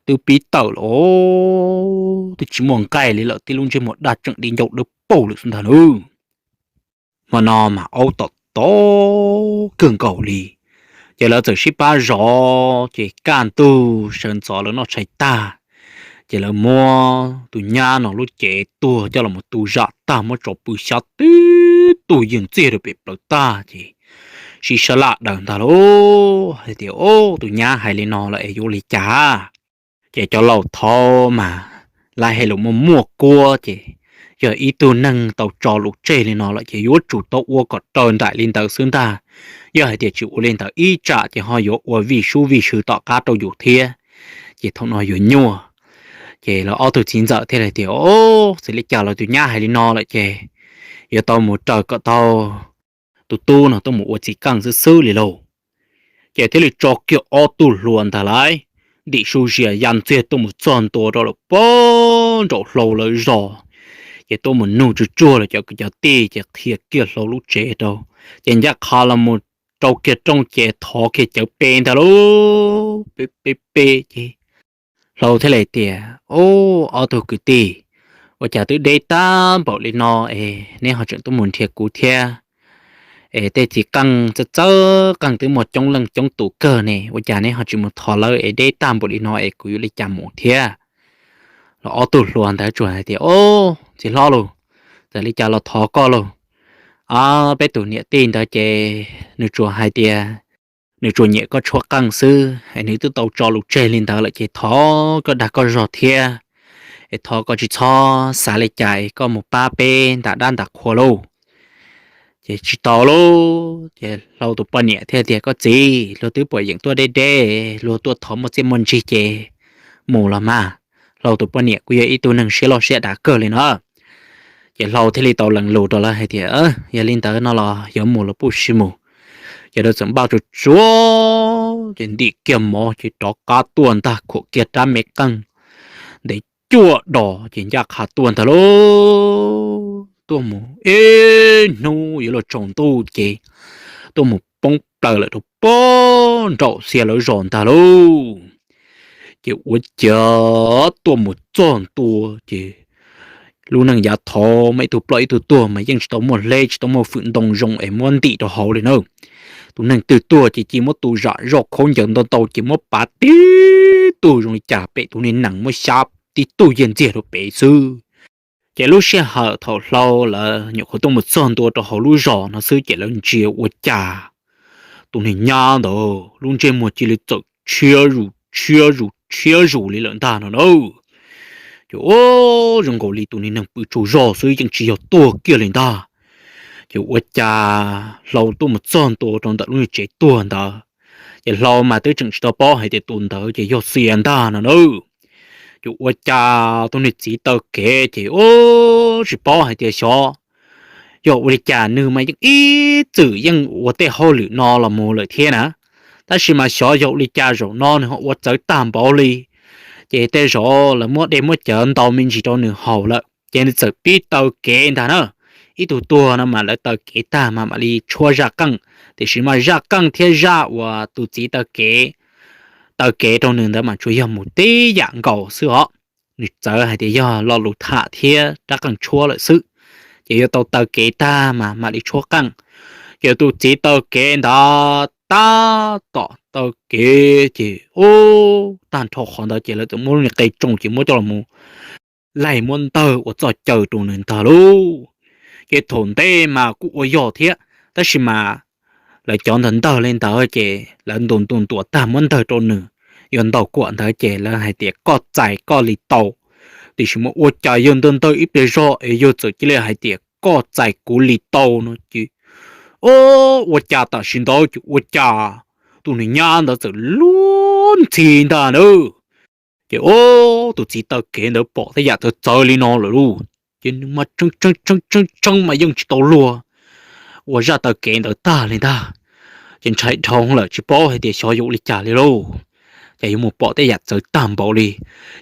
twb pib tawm lawm, twb tsis muaj nqaij li lawm, tib lub ntsej muag daj tseem di ncauj dawb paug lawm xwb ntag nawb. Hmo no mas aub tom tod kawg nkaus li, ces lawv txawm sib pab zov ces kaj ntug sawv ntxov lawv noj tshais tag, ces lawv muab tus nyab no lub cev tuag coj los tu zam tag, muab tso pw xyab tib tug yeej txiag rau pem plaws tag ces sib sab laj daws ntag lauj, hais tias, Ub, tus nyab hais li no lawm es yuav ua li cas? Ces cov laus thov mas lawv hais lus muaj muaj kuab ces yog ib tug neeg tau tso lus tseg li no lawm ces yuav tsum tau ua kom raws nraim li ntawd xwb ntag. Yog hais tias tsis ua li ntawd ib tsam ces ho yuav ua vij sub vij sw tom qab rau yus thiab, ces thaum no yuav nyuaj. Ces lawv ob tug txiv ntxawm thiaj li tias, Ub, txawm li cas los tus nyab hais li no lawm ces yuav tau mus raws kom tau tus tub no tuaj mus ua txiv qeej xwb xwb li lauj. Ces thiaj li tso kiag ob tug hluas ntag lauj, ntim su zias ya ntxiag tuaj mus txog ntua rau lawm pem nraum hlau lawv zos. Ces tuaj mus nug tsuag tsuag lawv cov kwv cov tij ces qhia kiag hlau lub tsev rau, ces ncaj qha los mus rau kiag rooj ces thov kiag cawv pe ntag lauj, pe pe pe ces hlau thiaj li tias, Ub, ob tug kwv tij, ua cas twb deb tag npaum li no es neb ho tseem tuaj mus nrhiav kuv thiab? Es tej txiv qeej txawj txawj qeej twb muaj coob leej coob tus kawg ne, ua cas neb ho tsis mus thov lawv es deb tag npaum li no es kuv yuav li cas mus thiab? Los ob tug hluas ntawd tsuas hais tias, Ub, txiv hlob lauj, txawm li cas los thov koj lauj. Peb tus niam tij ntawd ces nws tsuas hais tias nws tsuas nyiam koj tshuab qeej xwb es nws twb tau tso lus tseg li ntawd lawm ces thov koj dag koj zog thiab, es thov koj tsis txhob xav li cas es koj mus pab peb ntam dab ntam qhua lauj. Ces tsis tau lauj, ces hlau tus poj niam thiaj tias, Koj txiv, luag twb puas yeem tuaj deb deb, luag tuaj thov muaj txiaj muaj ntsig ces mus los mas. Hlau tus poj niam kuj yog ib tug neeg siab loj siab dav kawg li no. Ces hlau thiaj li tau lees lus rau lawv hais tias, Yog li ntawd no los yuav mus los puj sim mus. Ces lawv txawm npaj tsuag tsuag ces ntim kiag mov ces rov qab tuaj ntag, khuam kiag rab me qeej ntev cuaj dos ces ncaj qha tuaj ntag lauj. Tuaj mus ib hnub yuav luag tsaus ntuj ces tuaj mus poob plaws lawm rau pem nraum xia lawv zos ntag lauj. Ces ua cas tuaj mus txog ntua ces lub neej yav thaud mas ib tug ploj ib tug tuag mas yeej tsis tau muaj hleb tsis tau muaj fwm ntoo zoo es muab ntim rau hauv li na. Tus neeg twg tuag ces cia muab tu zam zoj khaub ncaws ntau ntau ces muab pav tib tug zoo li cas pem tus niag nees muab xyab tib tug yeej ntxiag rau pem xwb. Ces lub sij hawm thaum hlau lawv nyuam qhuav tuaj mus txog ntua rau hauv lub zos no xwb ces lawv ntsia ua cas tus niag nyab ntawd lub ntsej muag cia li txawm tshiab zus tshiab zus tshiab zus li lawm ntag no na. Ces ua zoo nkaus li tus niag neeg pw tsaug zog xwb yeej tsis yog tuag kiag li ntag. Ces ua cas hlau tuaj mus txog ntua rau ntawm lub niag tsev tuag ntawd, ces hlau mas twb tseem tsis tau paub hais tias tus ntawd ces yog xia ntag no na. Ces ua cas tus niag txiv taw kev ces ua tsis paub hais tias xyov yog ua li cas, nws mas yeej ib txwm yeej ua tej hauj lwm no los mus lawm thiab na, tab sis mas xyov yog ua li cas zaum no nws ho ua txawv tag npaum li. Ces tej zaum lawv muab dej muab cawv ntau me ntsis rau nws haus lawm ces nws txawm pib taw kev ntag na. Ib tug tuag no mas lawv taw kev tag mas mam li tshuab zaj qeej, tiam sis mas zaj qeej thiab zaj uas tus txiv taw kev taw kev rau nws ntawd mas tsuas yog mus tib yam nkaus xwb os. Nws txawv hais tias yog lo lus tham thiab rab qeej tshuab lawm xwb, ces yuav tau taw kev tag mas mam li tshuab qeej. Ces tus txiv taw kev ntawd tab tom taw kev ces ub, tag nrho qhov ntawd ces lawv txawm muab lub niag qe tsoo ces muab coj los mus laig muab ntawg ua txoj caw rau nws ntag lauj. Ces thaum ntej mas kuj ua yog thiab, tab sis mas lawv cov ntawd ntawg li ntawd ces lawv ntuas ntuas ntuas tag muab ntawg rau nws, yuav ntaus kuam ntawd ces lawv hais tias koj txais koj li tau, tiam sis mas ua cas yawg ntawg ntawg ib pliag zog es yawg txawm cia li hais tias koj txais kuv li tau no ces, o, ua cas tam sim ntawd ces ua cas tus niag nyab ntawd txawm luag ntxhi ntag na. Ces o, tus txiv taw kev ntawd pom tej yam txawv txawv li no lawm lauj, ces nws mas tshee tshee tshee mas yeej tsis tau luag ua zaj taw kev ntawd tag li ntag. Ces ntshai dhau lawm tsis paub hais tias xyov yuav ua li cas li lauj, ces yuav mus pom tej yam txawv tag npaum li.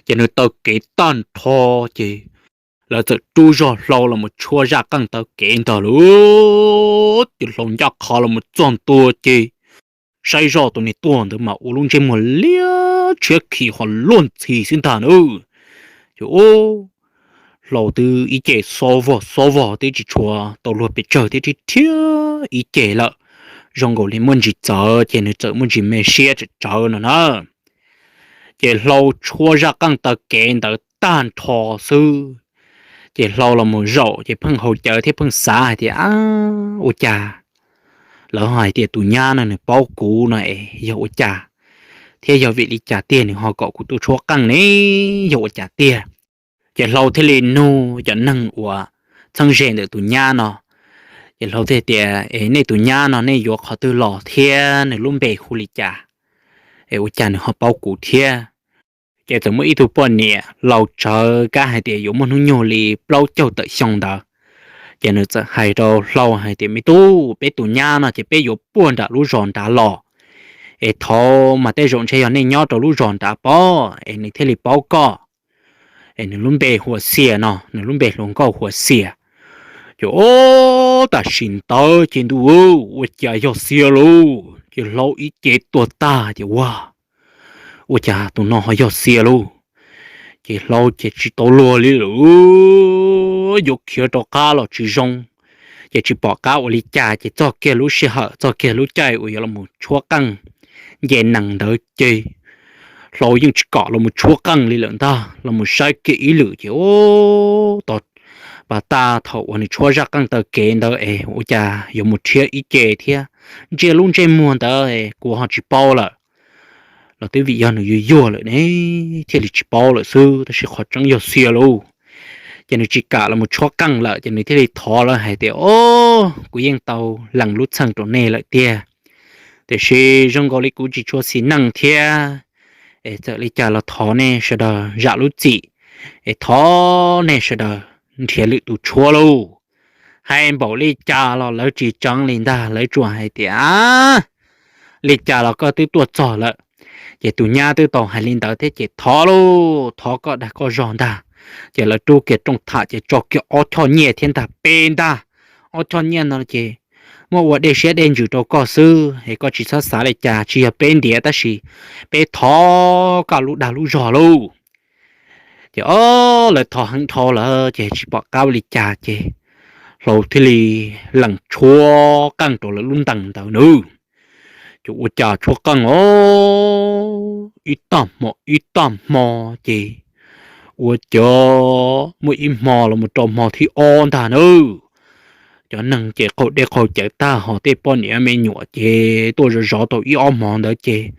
Ces nws taw kev tag nrho ces lawv txawm rub zog Hlau los mus tshuab zaj qeej taw kev ntag lauj. Ces Hlau ncaj qha los mus txog ntua ces saib zoj tus niag tuag ntawd mas ua lub ntsej muag liab tshiab khi ho luag ntxhi xwb ntag na. Ces Hlau twb ib ce xob vog xob vog twb tsis tshua tau luag pes tsawg thiab, rhiab ib ce lawm, zoo nkaus li muaj ntsis txawv ces nws txawm muaj ntsis me siab tsawv tsawv no na. Ces Hlau tshuab zaj qeej taw kev ntawd tag nrho xwb, ces Hlau los mus zaum ces pheej haus cawv thiab pheej xav hais tias, ua cas lawv hais tias tus nyab no nws paub kuv no es yog ua cas, thiab yog vim li cas tiag nws ho kom kuv tuaj tshuab qeej ne, yog ua cas tiag? Ces Hlau thiaj li nug cov neeg uas txheeb ze ntawm tus nyab no, ces Hlau thiaj tias, es nej tus nyab no nej yuav qhov twg los thiab nws lub npe hu li cas, es ua cas nws ho paub kuv thiab? Ces txawm muaj ib tug poj niam laus tsawv kab hais tias yuav muaj hnub nyoog li plaub caug tawm xyoo ntawd, ces nws txawm hais rau Hlau hais tias, me tub, peb tus nyab no ces peb yuav puag nram lub zos nrad los, es thov mas tej zaum ntshe yog nej nyob rau lub zos nrad pob es nws thiaj li paub koj. Es nws lub npe hu ua Xias no, nws lub npe hluas nkauj hu ua Xias. Ces ob tam sim ntawd ces ntuj, ua cas yog Xias lauj? Ces Hlau ib ce tuag tag ces ua, ua cas tus no ho yog Xias lauj? Ces Hlau ces tsis tau luag li lawm, yuav khiav rov qab los tsis zoo, ces tsis pom qab ua li cas ces txog kiag lub sij hawm txog kiag lub caij uas yuav los tshuab qeej nce nees ntawd ces Hlau yeej tsis kom los mus tshuab qeej li lawm ntag, los mus saib kiag ib lwm ces ua, pas tag thaum uas nws tshuab zaj qeej taw kev ntawd es ua cas yuav mus rhiab ib ce thiab, ntsia lub ntsej muag ntawd kuv ho tsis paub lawm, los twb vim yog nws yuag yuag lawm ne thiaj li tsis paub lawm xwb, tab sis qhov tseeb yog Xias lauj. Ces nws tsis kam los mus tshuab qeej lawm ces nws thiaj li thov lawv hais tias, o, kuv yeej tau lees lub txheej rau nej lawm tiag, tiam sis zoo nkaus li kuv tsis tshua xis neej thiab, es txawm li cas los thov nej sawv daws zam lub txim, es thov nej sawv daws nrhiav lwm tus tshuab lauj. Hais npaum li cas los lawv tsis tseev li ntag, lawv tsuas hais tias, li cas los koj twb tuaj txog lawm, ces tus nyab twb tau hais li ntawd thiab ces thov lauj, thov koj dag koj zog ntag. Ces lawv rub kiag rooj tham ces tso kiag ob choj nyiaj thiab ntag, peb ntag, ob choj nyiaj no ces muab ua dej siab dej ntsws rau koj xwb es koj tsis txhob xav li cas, tsis yog peb ntiav tab sis peb thov koj lub dag lub zog lauj. Ces o, lawv thov heev dhau lawm ces tsis pom qab ua li cas ces Hlau thiaj li lees tshuab qeej rau lawv lub ntees ntawd nawb. Ces ua cas tshuab qeej o, ib tag hmo ib tag hmo ces ua cas muaj ib hmo los mus rau hmo thib ob ntag nawb, cov neeg ces qaug dej qaug cawv tag ho tej poj niam me nyuam ces tuaj zov zov tau ib ob hmo ntawd ces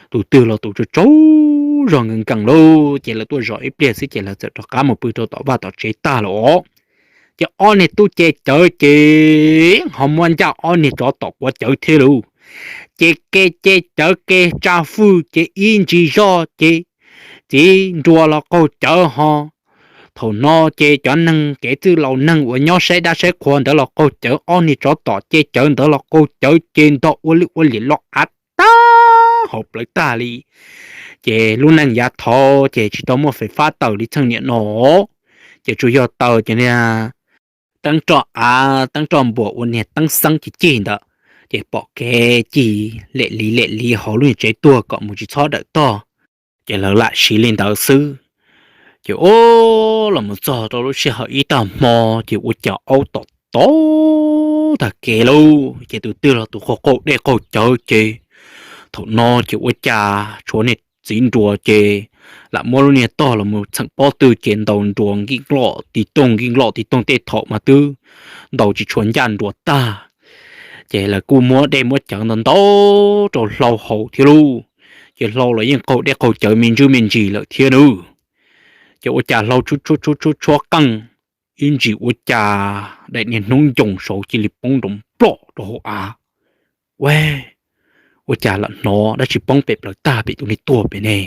tus twg los tus tsaug tsaug zog nkees nkees lauj, ces lawv tuaj zov ib pliag xwb ces lawv txawm rov qab mus pw rau tom vaj tom tsev tag lawm os. Ces ob niag tub ce cawv ces ho muab ncaj ob niag tsov tom quav cawv thiab lauj. Ces ke ce cawv ke tsa fwj ces ib ntsis zoj ces txiv nruas los qaug cawv ho. Thaum no ces cov neeg kev txwj laus neeg uas nyob saib dab saib qhua ntawd los qaug cawv, ob niag tsov tom ce cawv ntawd los qaug cawv ces ntog ua lwj ua liam los av tag hauv plawv tag li. Ces lub neej yav thaud ces tsis tau muaj fais fab taws li txheej niam no, ces tsuas yog taws ces niag teeb roj av teeb roj npuas ua niag teeb xeeb ci cig ntawd, ces pom kev ci lem li lem li hauv lub niag tsev tuag kom mus tsis txhob dawm tog, ces lawv lam siv li ntawd xwb. Ces o, los mus txog rau lub sij hawm ib tag hmo ces ua cas aub tom tod tag kev lauj, ces tus twg los tus qaug qaug dej qaug cawv ces thaum no ces ua cas tshuav niag txiv nruas ces lam muab lub niag tog los mus txheem pob tw ces ntaus nruas nkij nkloj tiv tooj nkij nkloj tiv tooj, tej thaum mas twb ntaus tsis tshua ncaj nruas tag, ces lawv kuj muab dej muab cawv ntau ntau rau Hlau haus thiab lauj. Ces Hlau los yeej qaug dej qaug cawv me ntsuj me ntsis lawm thiab nawb. Ces ua cas Hlau tshuab tshuab tshuab tshuab qeej, ib ntsis ua cas daim niag hnub ncoos saud cia li poob nroo nploj rau hauv av. Ua, ua cas lam hnov dab tsi poob pem plawv tag pem tus niag tuag pem ne.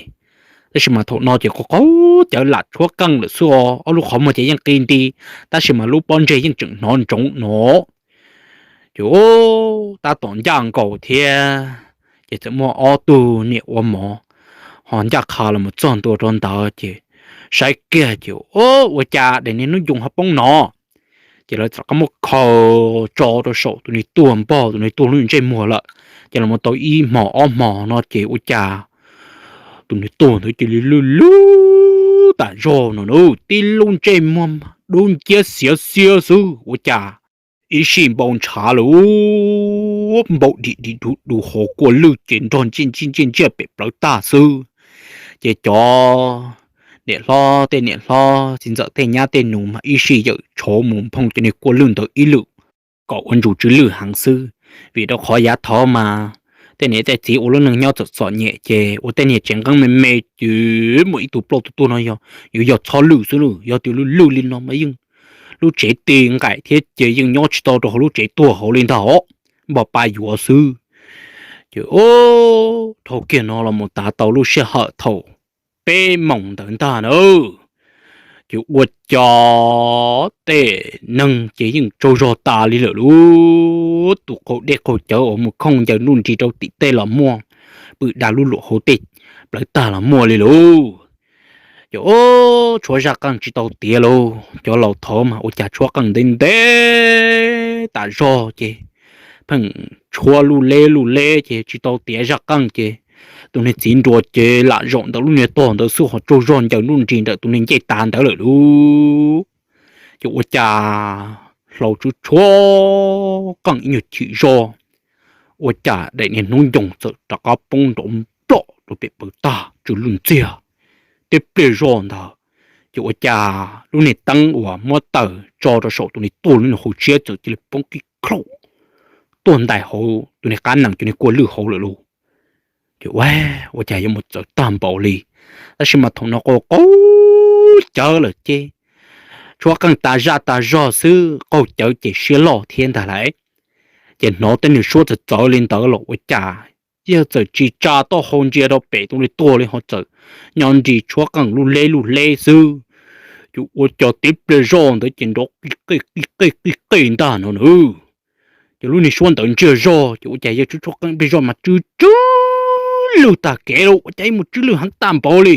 Tab sis mas thaum no ces qaug qaug cawv lam tshuab qeej lawm xwb os, ob lub qhov muag ces yeej qi nti, tab sis mas lub pob ntseg yeej tseem hnov ntsoov no. Ces tab tom ncaj nkaus thiab, ces txawm muaj ob tug niam ua mov ho ncaj qha los mus txog ntua rau ntawd ces saib kiag ces ua cas daim niag hnub nyoog ho poob no. Ces lawv rov qab muab kho tso rau saum tus niag tuag npog tus niag tuag lub ntsej muag lawm. Ces los tau ib hmos ob hmos no ces ua cas tus niag tuag ntawd cia li lwj lwj tas zog no na, tib lub ntsej muag dub nciab xiav xiab xwb, ua cas ib sij npau ntshav lawm, npau dim dim du du hauv kua lwj ces nrog ntsiaj ntsiaj ntsiaj pem plawv tag xwb. Ces cov niam hlob tej niam hlob, txiv ntxawm tej nyab tej nus mas ib sij yawm tshauv mus nphoo cov niag kua lwj ntawd ib lwm kom ua ntsuj tsw lwj heev xwb. Vim rau qhov yav thov mas tej niam tej txiv ua lub neej nyob txom txom nyem ces ua tej niag tsev nqeeb me me ces muaj ib tug plaub tug tuag no yog yuav yog txhob lwj xwb, yog tias lwj lwj li no mas yeej lub tsev ti nqaim thiab ces yeej nyob tsis tau rau hauv lub tsev tuag hauv li ntag os, npog pa yuav xwb. Ces dhau kiag no los mus tav tau lub sij hawm thaum peb moos ntawd ntag na, ces ua cas tej neeg ces yeej tsaug zog tas li lawm lauj. Tus qaug dej qaug cawv uas mus khooj ncaws nruj nris rau tim tej los muaj, pw da lub luam hauv tej plawv tag los muaj li lauj. Ces tshuab zaj qeej tsis tau tiav lauj, cov laus thov mas ua cas tshuab qeej ntev ntev tas zog ces pheej tshuab luj leb luj leb ces tsis tau tiav zaj qeej ces tus niag txiv nruas ces lam zaum ntawm lub niag tog ntawd xwb ho tsaug zog ncaws nruj nris ntawm tus niag ncej tas ntawd lawm lauj. Ces ua cas hlau tshuab tshuab qeej ib nyuag chim zog, ua cas daim niag hnub nyoog txawm rov qab poob nrov nplom rau pem plawv tag tsw lwj ntxiag. Tib pliag zog ntawd ces ua cas lub niag teeb uas muab tawm tso rau saum tus niag tuag lub niag hauv siab txawm cia li poob qig khaum tuaj ntais hauv tus niag qab nees cov niag kua lwj hauv lawm lauj. Ces ua, ua cas yuav mus txawv tag npaum li. Tab sis mas thaum no qaug qaug cawv lawm ces tshuab qeej tas zaj tas zog xwb, qaug cawv ces siab loj thiab ntag lauj. Ces hnov tej niag suab txawv txawv li ntawd los ua cas yawg txawm tsis tsa taub hau ntsia rau pem tus niag tuag li ho txawm nyob nris tshuab qeej luj leb luj leb xwb. Ces ua cas tib pliag zoj ntawd ces nrov qig qig qig qig qig qig ntag no na. Ces lub niag suab ntawd ntsiag zog ces ua cas yawg tshuab tshuab qeej ib pliag zoj mas tsw tsw lwj tag kev lauj, ua cas ib mus tsw lwj heev tag npaum li.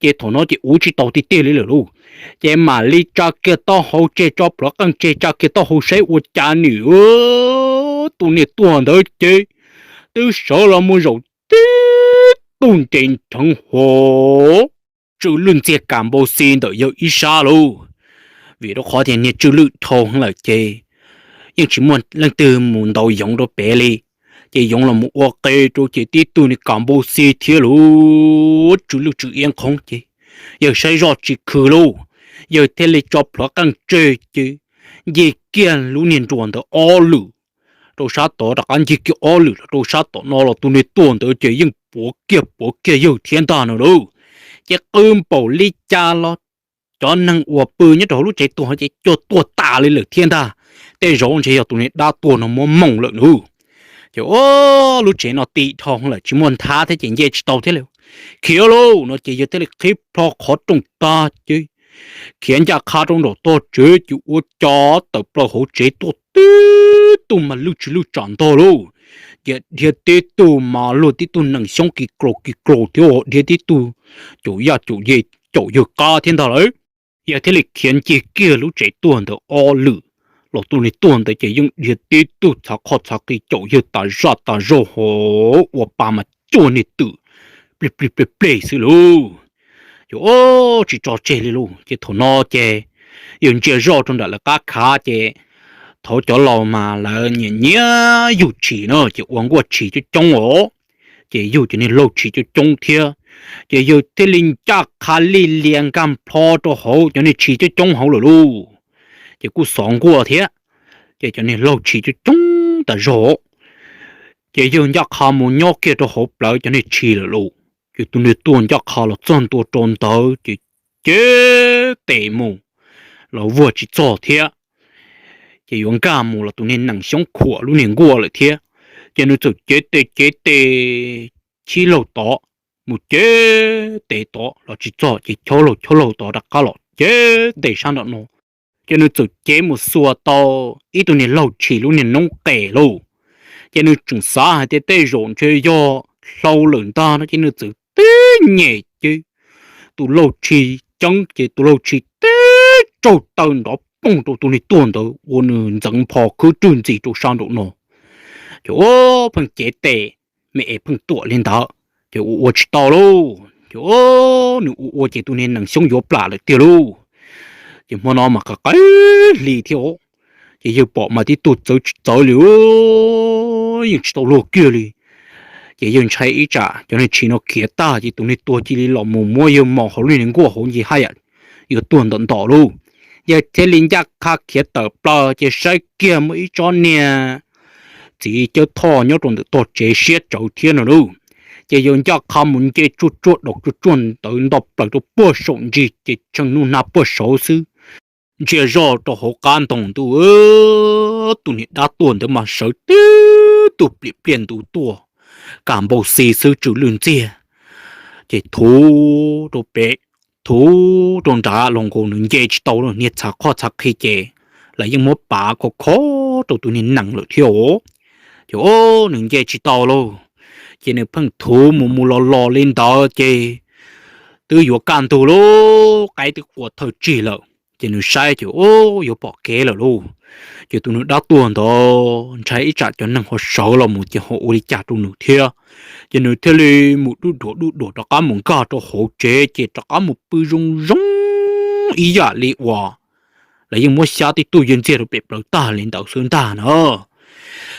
Ces thaum no ces ua tsis tau tiag tiag li lawm lauj. Ces mam li tsa kiag taub hau tseg, tso plhuav qeej tseg, tsa kiag taub hau saib ua cas nws tus niag tuag ntawd ces twb sawv los mus zaum tib tug nres nrheev hov tsw lwj ntxiag kas npau xi ntawm yawg ib sab lauj. Vim rau qhov tias niag tsw lwj dhau heev lawm ces yeej tsis muaj leej twg mus ntaus yoov rau pem li. Ces yoov los mus ua qe rau ces tib tug niag kas npau xi thiab lauj, tsw lwj tsw iab qhoob ces yawg saib zoj tsis khw lauj, yawg thiaj li tso plhuav qeej tseg ces ncig kiag lub niag nruas ntawd ob lwm rau sab tod, rov qab ncig kiag ob lwm los rau sab tom no los tus niag tuag ntawd ces yeej puav kiag puav kiag yawg thiab ntag no lauj. Ces qw npaum li cas los cov neeg uas pw nyob rau hauv lub tsev tuag ces cuag tuag tas li lawm thiab ntag. Tej zaum ntshe yog tus niag dab tuag no muab moom lawm lauj. Ces lub tsev no ti dhau lawm tsis muaj nthab thiab ces nce tsis tau thiab li. Khiav lauj no ces yawg thiaj li qhib plho qhov rooj tag ces khiav ncaj qha rau nraum tog tsev ces ua cas tawm plaws hauv tsev tuaj tib tug mas lwj tsis lwj tsam ntog lauj. Ces dhia tib tug mas luag tib tug nees xyoob kis klaus kis klaus thiab dhia tib tug caum yaj caum yej caum yawg qab thiab ntag lauj. Yawg thiaj li khiav ncig kiag lub tsev tuag ntawd ob lwm los tus niag tuag ntawd ces yeej dhia tib tug txhav qhov txhav qis caum yawg tas zaj tas zog hov ua pa mas cuag niag twm plig plig plig plig xwb lauj. Ces tsis tso tseg li lauj. Ces thaum no ces yawg ntsia zoj rau nram lawv qab khav ces thaum cov laus mas lawv nyiam nyiam yug tshis na ces ua nkuaj tshis coob coob os. Ces yug cov niag laug tshis coob coob thiab, ces yawg thiaj li ncaj qha lij lias nkag plho rau hauv cov niag tshis coob coob hauv lawm lauj. Ces kuj xov nkuaj thiab, ces cov niag laug tshis coob coob tas zog ces yawg ncaj qha mus nyob kiag rau hauv plawv cov niag tshis lawm lauj. Ces tus niag tuag ncaj qha los txog ntua rau ntawd ces cev tes mus los vuag tsis txog thiab. Ces yuav nkag mus los tus niag nees xyoob khuam lub niag nkuaj lawm thiab. Ces nws txawm cev tes cev tes chib laug tod mus, cev tes tod los tsis txog, ces chob laug chob laug tod rov qab los cev tes sab nram no. Ces nws txawm cev mus xuas tau ib tug niag laug tshis lub niag noob qes lauj. Ces nws tseem xav hais tias tej zaum ntshe yog hlau lawm ntag no ces nws txawm tib nyem ces tus laug tshis ceeb ces tus laug tshis teb tsaug taw nrov poog rau tus niag tuag ntawd ua nws ntxeev pho khwb rwg ntxis rau sab nraum no. Ces ua pheej cev tes, me es pheej tuam li ntawd, ces ua ua tsis tau lauj. Ces nws ua ua ces tus niag nees xyoob yuav plam lawm tiag lauj. Ces hmo no mas qas qaib hli thiab, ces yawg pom mas tib tug txawv tsis txawv li, yeej tsis tau luag kiag li. Ces yawg ntshai ib tsam cov niag tshis no khiav tag ces tus niag tuag cia li los mus muab yawg mos hauv lub niag nkuaj hauv nce haj yam yuav tuag ntawm ntawm lauj. Yawg thiaj li ncaj qha khiav tawm plaws ces saib kiag muaj ib tsob niag txiv cawb thoj nyob rau ntawm tog tsev siab tsawv thiab no lauj. Ces yawg ncaj qha mus nce tsuaj tsuaj daus tsuaj tsuaj ntawd nto plaws rau puag saum ntsis ces tshee nub nag puag saud xwb, ntsia zoj rau hauv qab ntoo ntuj, tus niag dab tuag ntawd mas sawv tib tug pliam pliaj ntu tuaj, kam npau xi xwb tsw lwj ntxiag. Ces thuv rau pem, thuv rau nrad los nkaus nws nce tsis tau lawm, niag txhav qhoj txhav qhi ces lawv yeej muab pav khov kho rau tus niag nees lawm thiab os. Ces nws nce tsis tau lauj, ces nws pheej thuv mus mus los los li ntawd ces twb yuav kaj ntug lauj, qaib twb qua thawj tsig lawm ces nws saib ces yuav pom kev lawm lauj. Ces tus niag dab tuag ntawd ntshai ib tsam cov neeg ho sawv los mus ces ho ua li cas rau nws thiab. Ces nws thiaj li mus dub duav dub duav rov qab mus nkag rau hauv tsev ces rov qab mus pw zoo zoo ib yam li uas lawv yeej muab xyab tib tug yawg ntxiag rau pem plaws tag li ntawd xwb ntag na.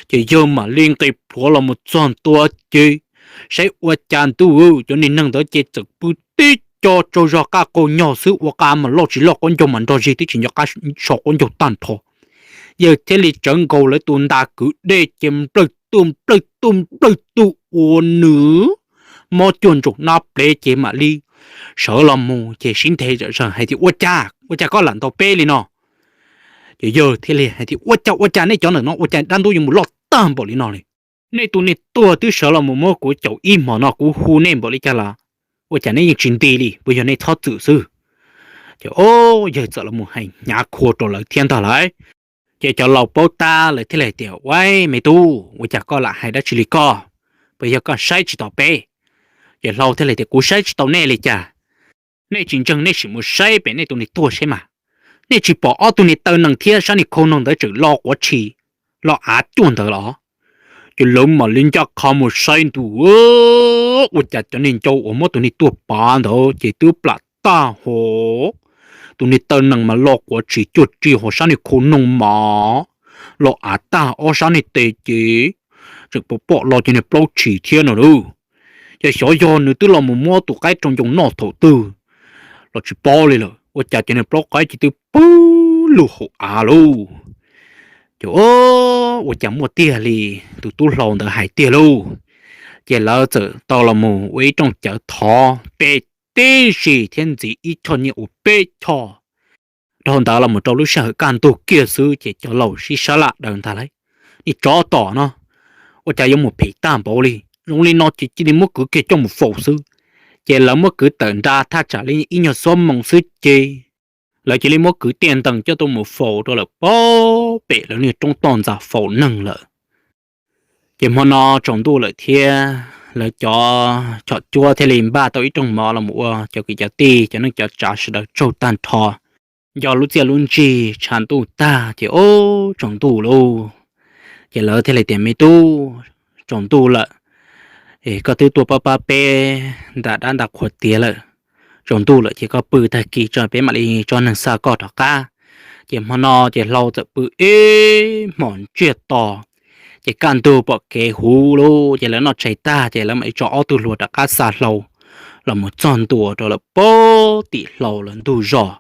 Ces yawg mam li nqis plhuav los mus txog ntua ces saib ua cas ntuj, cov niag neeg ntawd ces txawm pw tib co tsaug zog qaj qaug nyog xwb, ua qa mas loj tsis loj, qaub ncaug mas nrog zig twb tsis nco qab so qaub ncaug tag nrho. Yawg thiaj li tsawv nkaus lawv tus nta kwv dej ces nplawg tuj nplawg tuj nplawg tuj ua nws mob cuag ntsaum nab plev ces mam li sawv los mus ces sib nthe zom zaws hais tias, Ua cas, ua cas koj lam ntaus peb li no? Ces yawg thiaj li hais tias, Ua cas, ua cas nej cov ntawm no ua cas dab ntub yuav mus loj tag npaum li no li? Nej tus niag tuag twb sawv los mus muab kuv caum ib hmos no, kuv hu nej npaum li cas los ua cas nej yeej tsis nti li, puas yog nej txhob txwm xwb? Ces o, yawg txawm los mus hais hnyav khua rau lawv thiab ntag lauj. Ces cov laus paub tab lawv thiaj li tias, Ua me tub, ua cas koj lam hais dab tsi li koj? Puas yog koj saib tsis taus peb? Ces hlau thiaj li tias, Kuv saib tsis taus nej li cas? Nej tsis ntseeg nej sim mus saib pem nej tus niag tuag saib mas. Nej tsis pom ob tug niag taw nees thiab sab niag khau noog ntawd tseem lo quav tshis, lo av cuaj ntawd los? Ces lawv mam li ncaj qha mus saib ntuj, ua cas cov niag ncau uas muab tus niag tuag pav ntawd ces twb plam tag hos. Tus niag taw nees mas lo quav tshis cuaj tshis hos sab niag khau noog mas lo av tag ob sab niag tes ces tseem pom pom lo cov niag plaub tshis thiab no lauj. Ces xyov yog nws twb los mus muab tus qaib rau ncoo noj thaum twg los tsis paub li lawm, ua cas cov niag plaub qaib ces twb pw lug hauv av lauj. Ces ua cas muaj tiag li tus tub hlau ntawd hais tiag lauj. Ces lawv txawm tau los mus ua ib rooj cawv thov peb tib si thiab ntxiv ib choj nyiaj ua peb choj. Dhau ntawd los mus rau lub sij hawm kaj ntug kiag xwb ces cov laus sib sab laj daws ntag lauj, Niag tsov tom no, ua cas yuav mus phem tag npaum li? Zoo li no ces cia li muab kwv kiag coj mus faus xwb. Ces lawv muab kwv tawm nra thaj tsam li ib nyuag xuab moos xwb ces lawv cia li muab kwv tiaj ntees coj tuaj mus faus rau lawm pem lawv niag roob toj ntxas faus neeg lawm. Ces hmo no tsaus ntuj lawm thiab, lawv cov chom cuab thiaj li npaj tau ib rooj mov los mus ua cov kwv cov tij cov neej cov tsav sawv daws tsaug tag nrho. Nco lub txiaj lub ntsig tshav ntuj tag ces o, tsaus ntuj lauj. Ces lawv thiaj li tias, Me tub, tsaus ntuj lawm, koj twb tuaj pab pab peb nta dab nta qhua tiav lawm. Tsaus ntuj lawm ces koj pw tag kis tso peb mam li tso neeg xa koj rov qab. Ces hmo no ces hlau txawm pw ib hmos ntsiag to. Ces kaj ntug pom kev huv lauj, ces lawv noj tshais tag ces lawv mam li tso ob tug hluas rov qab xa hlau los mus txog ntua rau lawm pem tim hlau lawv ntug zos.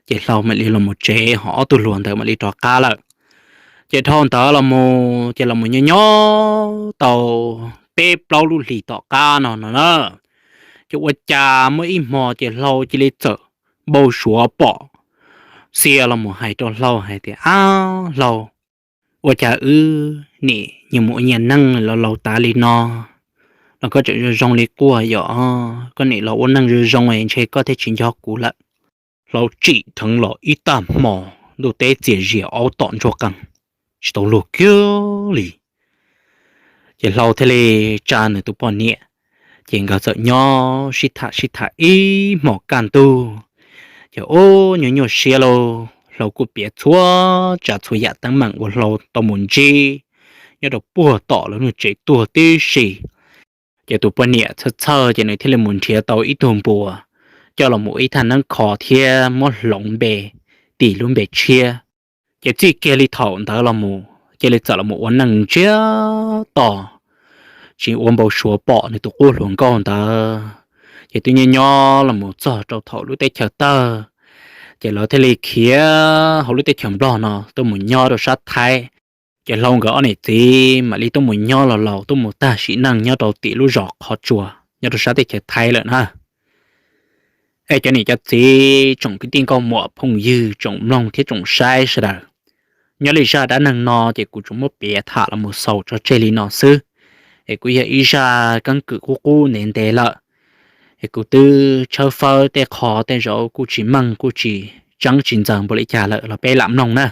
Ces hlau mam li los mus tsev ho ob tug hluas ntawd mam li rov qab lawm. Ces dhau ntawd los mus ces los mus nyob nyob tau peb plaub lub hlis tom qab no no na, ces ua cas muaj ib hmo ces hlau cia li txawm npau suav pom xia los mus hais rau hlau hais tias, Ab hlau, ua cas wb nim nyias mus ua nyias neej los laus tas li no los koj tseem zoo zoo li quaj yom? Koj nim los ua neej zoo zoo es ntshe koj thiaj tsis nco kuv lawm. Hlau tsim dheev los ib tag hmo, ntuj teb txias zias aub tom ntsuag qees, tsis tau luag kiag li. Ces hlau thiaj li tsa nws tus poj niam, ces nkawd txawm nyob sib tham sib tham ib hmos kaj ntug. Ces ub, nyuaj nyuaj siab lauj, Hlau kuj piav txhua tsav txhua yam teeb meem uas Hlau tau mus ntsib nyob rau puag tom lawv lub tsev tuag tib si. Ces tus poj niam txhawj txhawj ces nws thiaj li mus nrhiav tau ib tug npua coj los mus ib thaj neeb kho thiab muab hloov npe tim lub npe tshiab. Ces txij kiag li thaum ntawd los mus cia li txawm los mus ua neej ntsiag to, tsis ua npau suav pom nws tus qub hluas nkauj ntawd. Ces twb nyob nyob los mus txog rau thaum lub teb chaws tawg, ces lawv thiaj li khiav hauv lub teb chaws Nplog no tuaj mus nyob rau sab Thaib. Ces Hlau nkawd ob niam txiv mam li tuaj mus nyob los laus tuaj mus tag sim neej nyob rau tim lub zos Qhov Tsua nyob rau sab teb chaws Thaib lawm na. Es cov niam cov txiv, tsoom kwv tij nkauj muam phooj ywg, tsoom mloog thiab tsoom saib sawv daws, nyob li zaj dab neeg no ces kuv tsuas muab piav tham los mus xaus tso tseg li no xwb. Es kuj yog ib zaj keeb kwm qub qub ntev ntev lawm. Es kuv twb tshawb fawb tej qho tej zaum kuj tsis meej kuj tsis tseeb tsis ntxaws npaum li cas lawm los peb lam mloog na.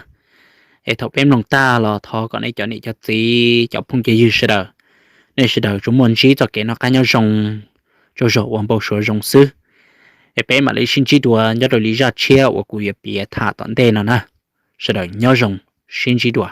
Es thaum peb mloog tag los thov kom nej cov niam cov txiv cov phooj cov ywg sawv daws, nej sawv daws tsuas muaj ntsib txoj kev noj qab nyob zoo, tsaug zog ua npau suav zoo xwb. Es peb mam li sib ntsib dua nyob rau li zaj tshiab uas kuv yuav piav tham tom ntej no na. Sawv daws nyob zoo, sib ntsib dua.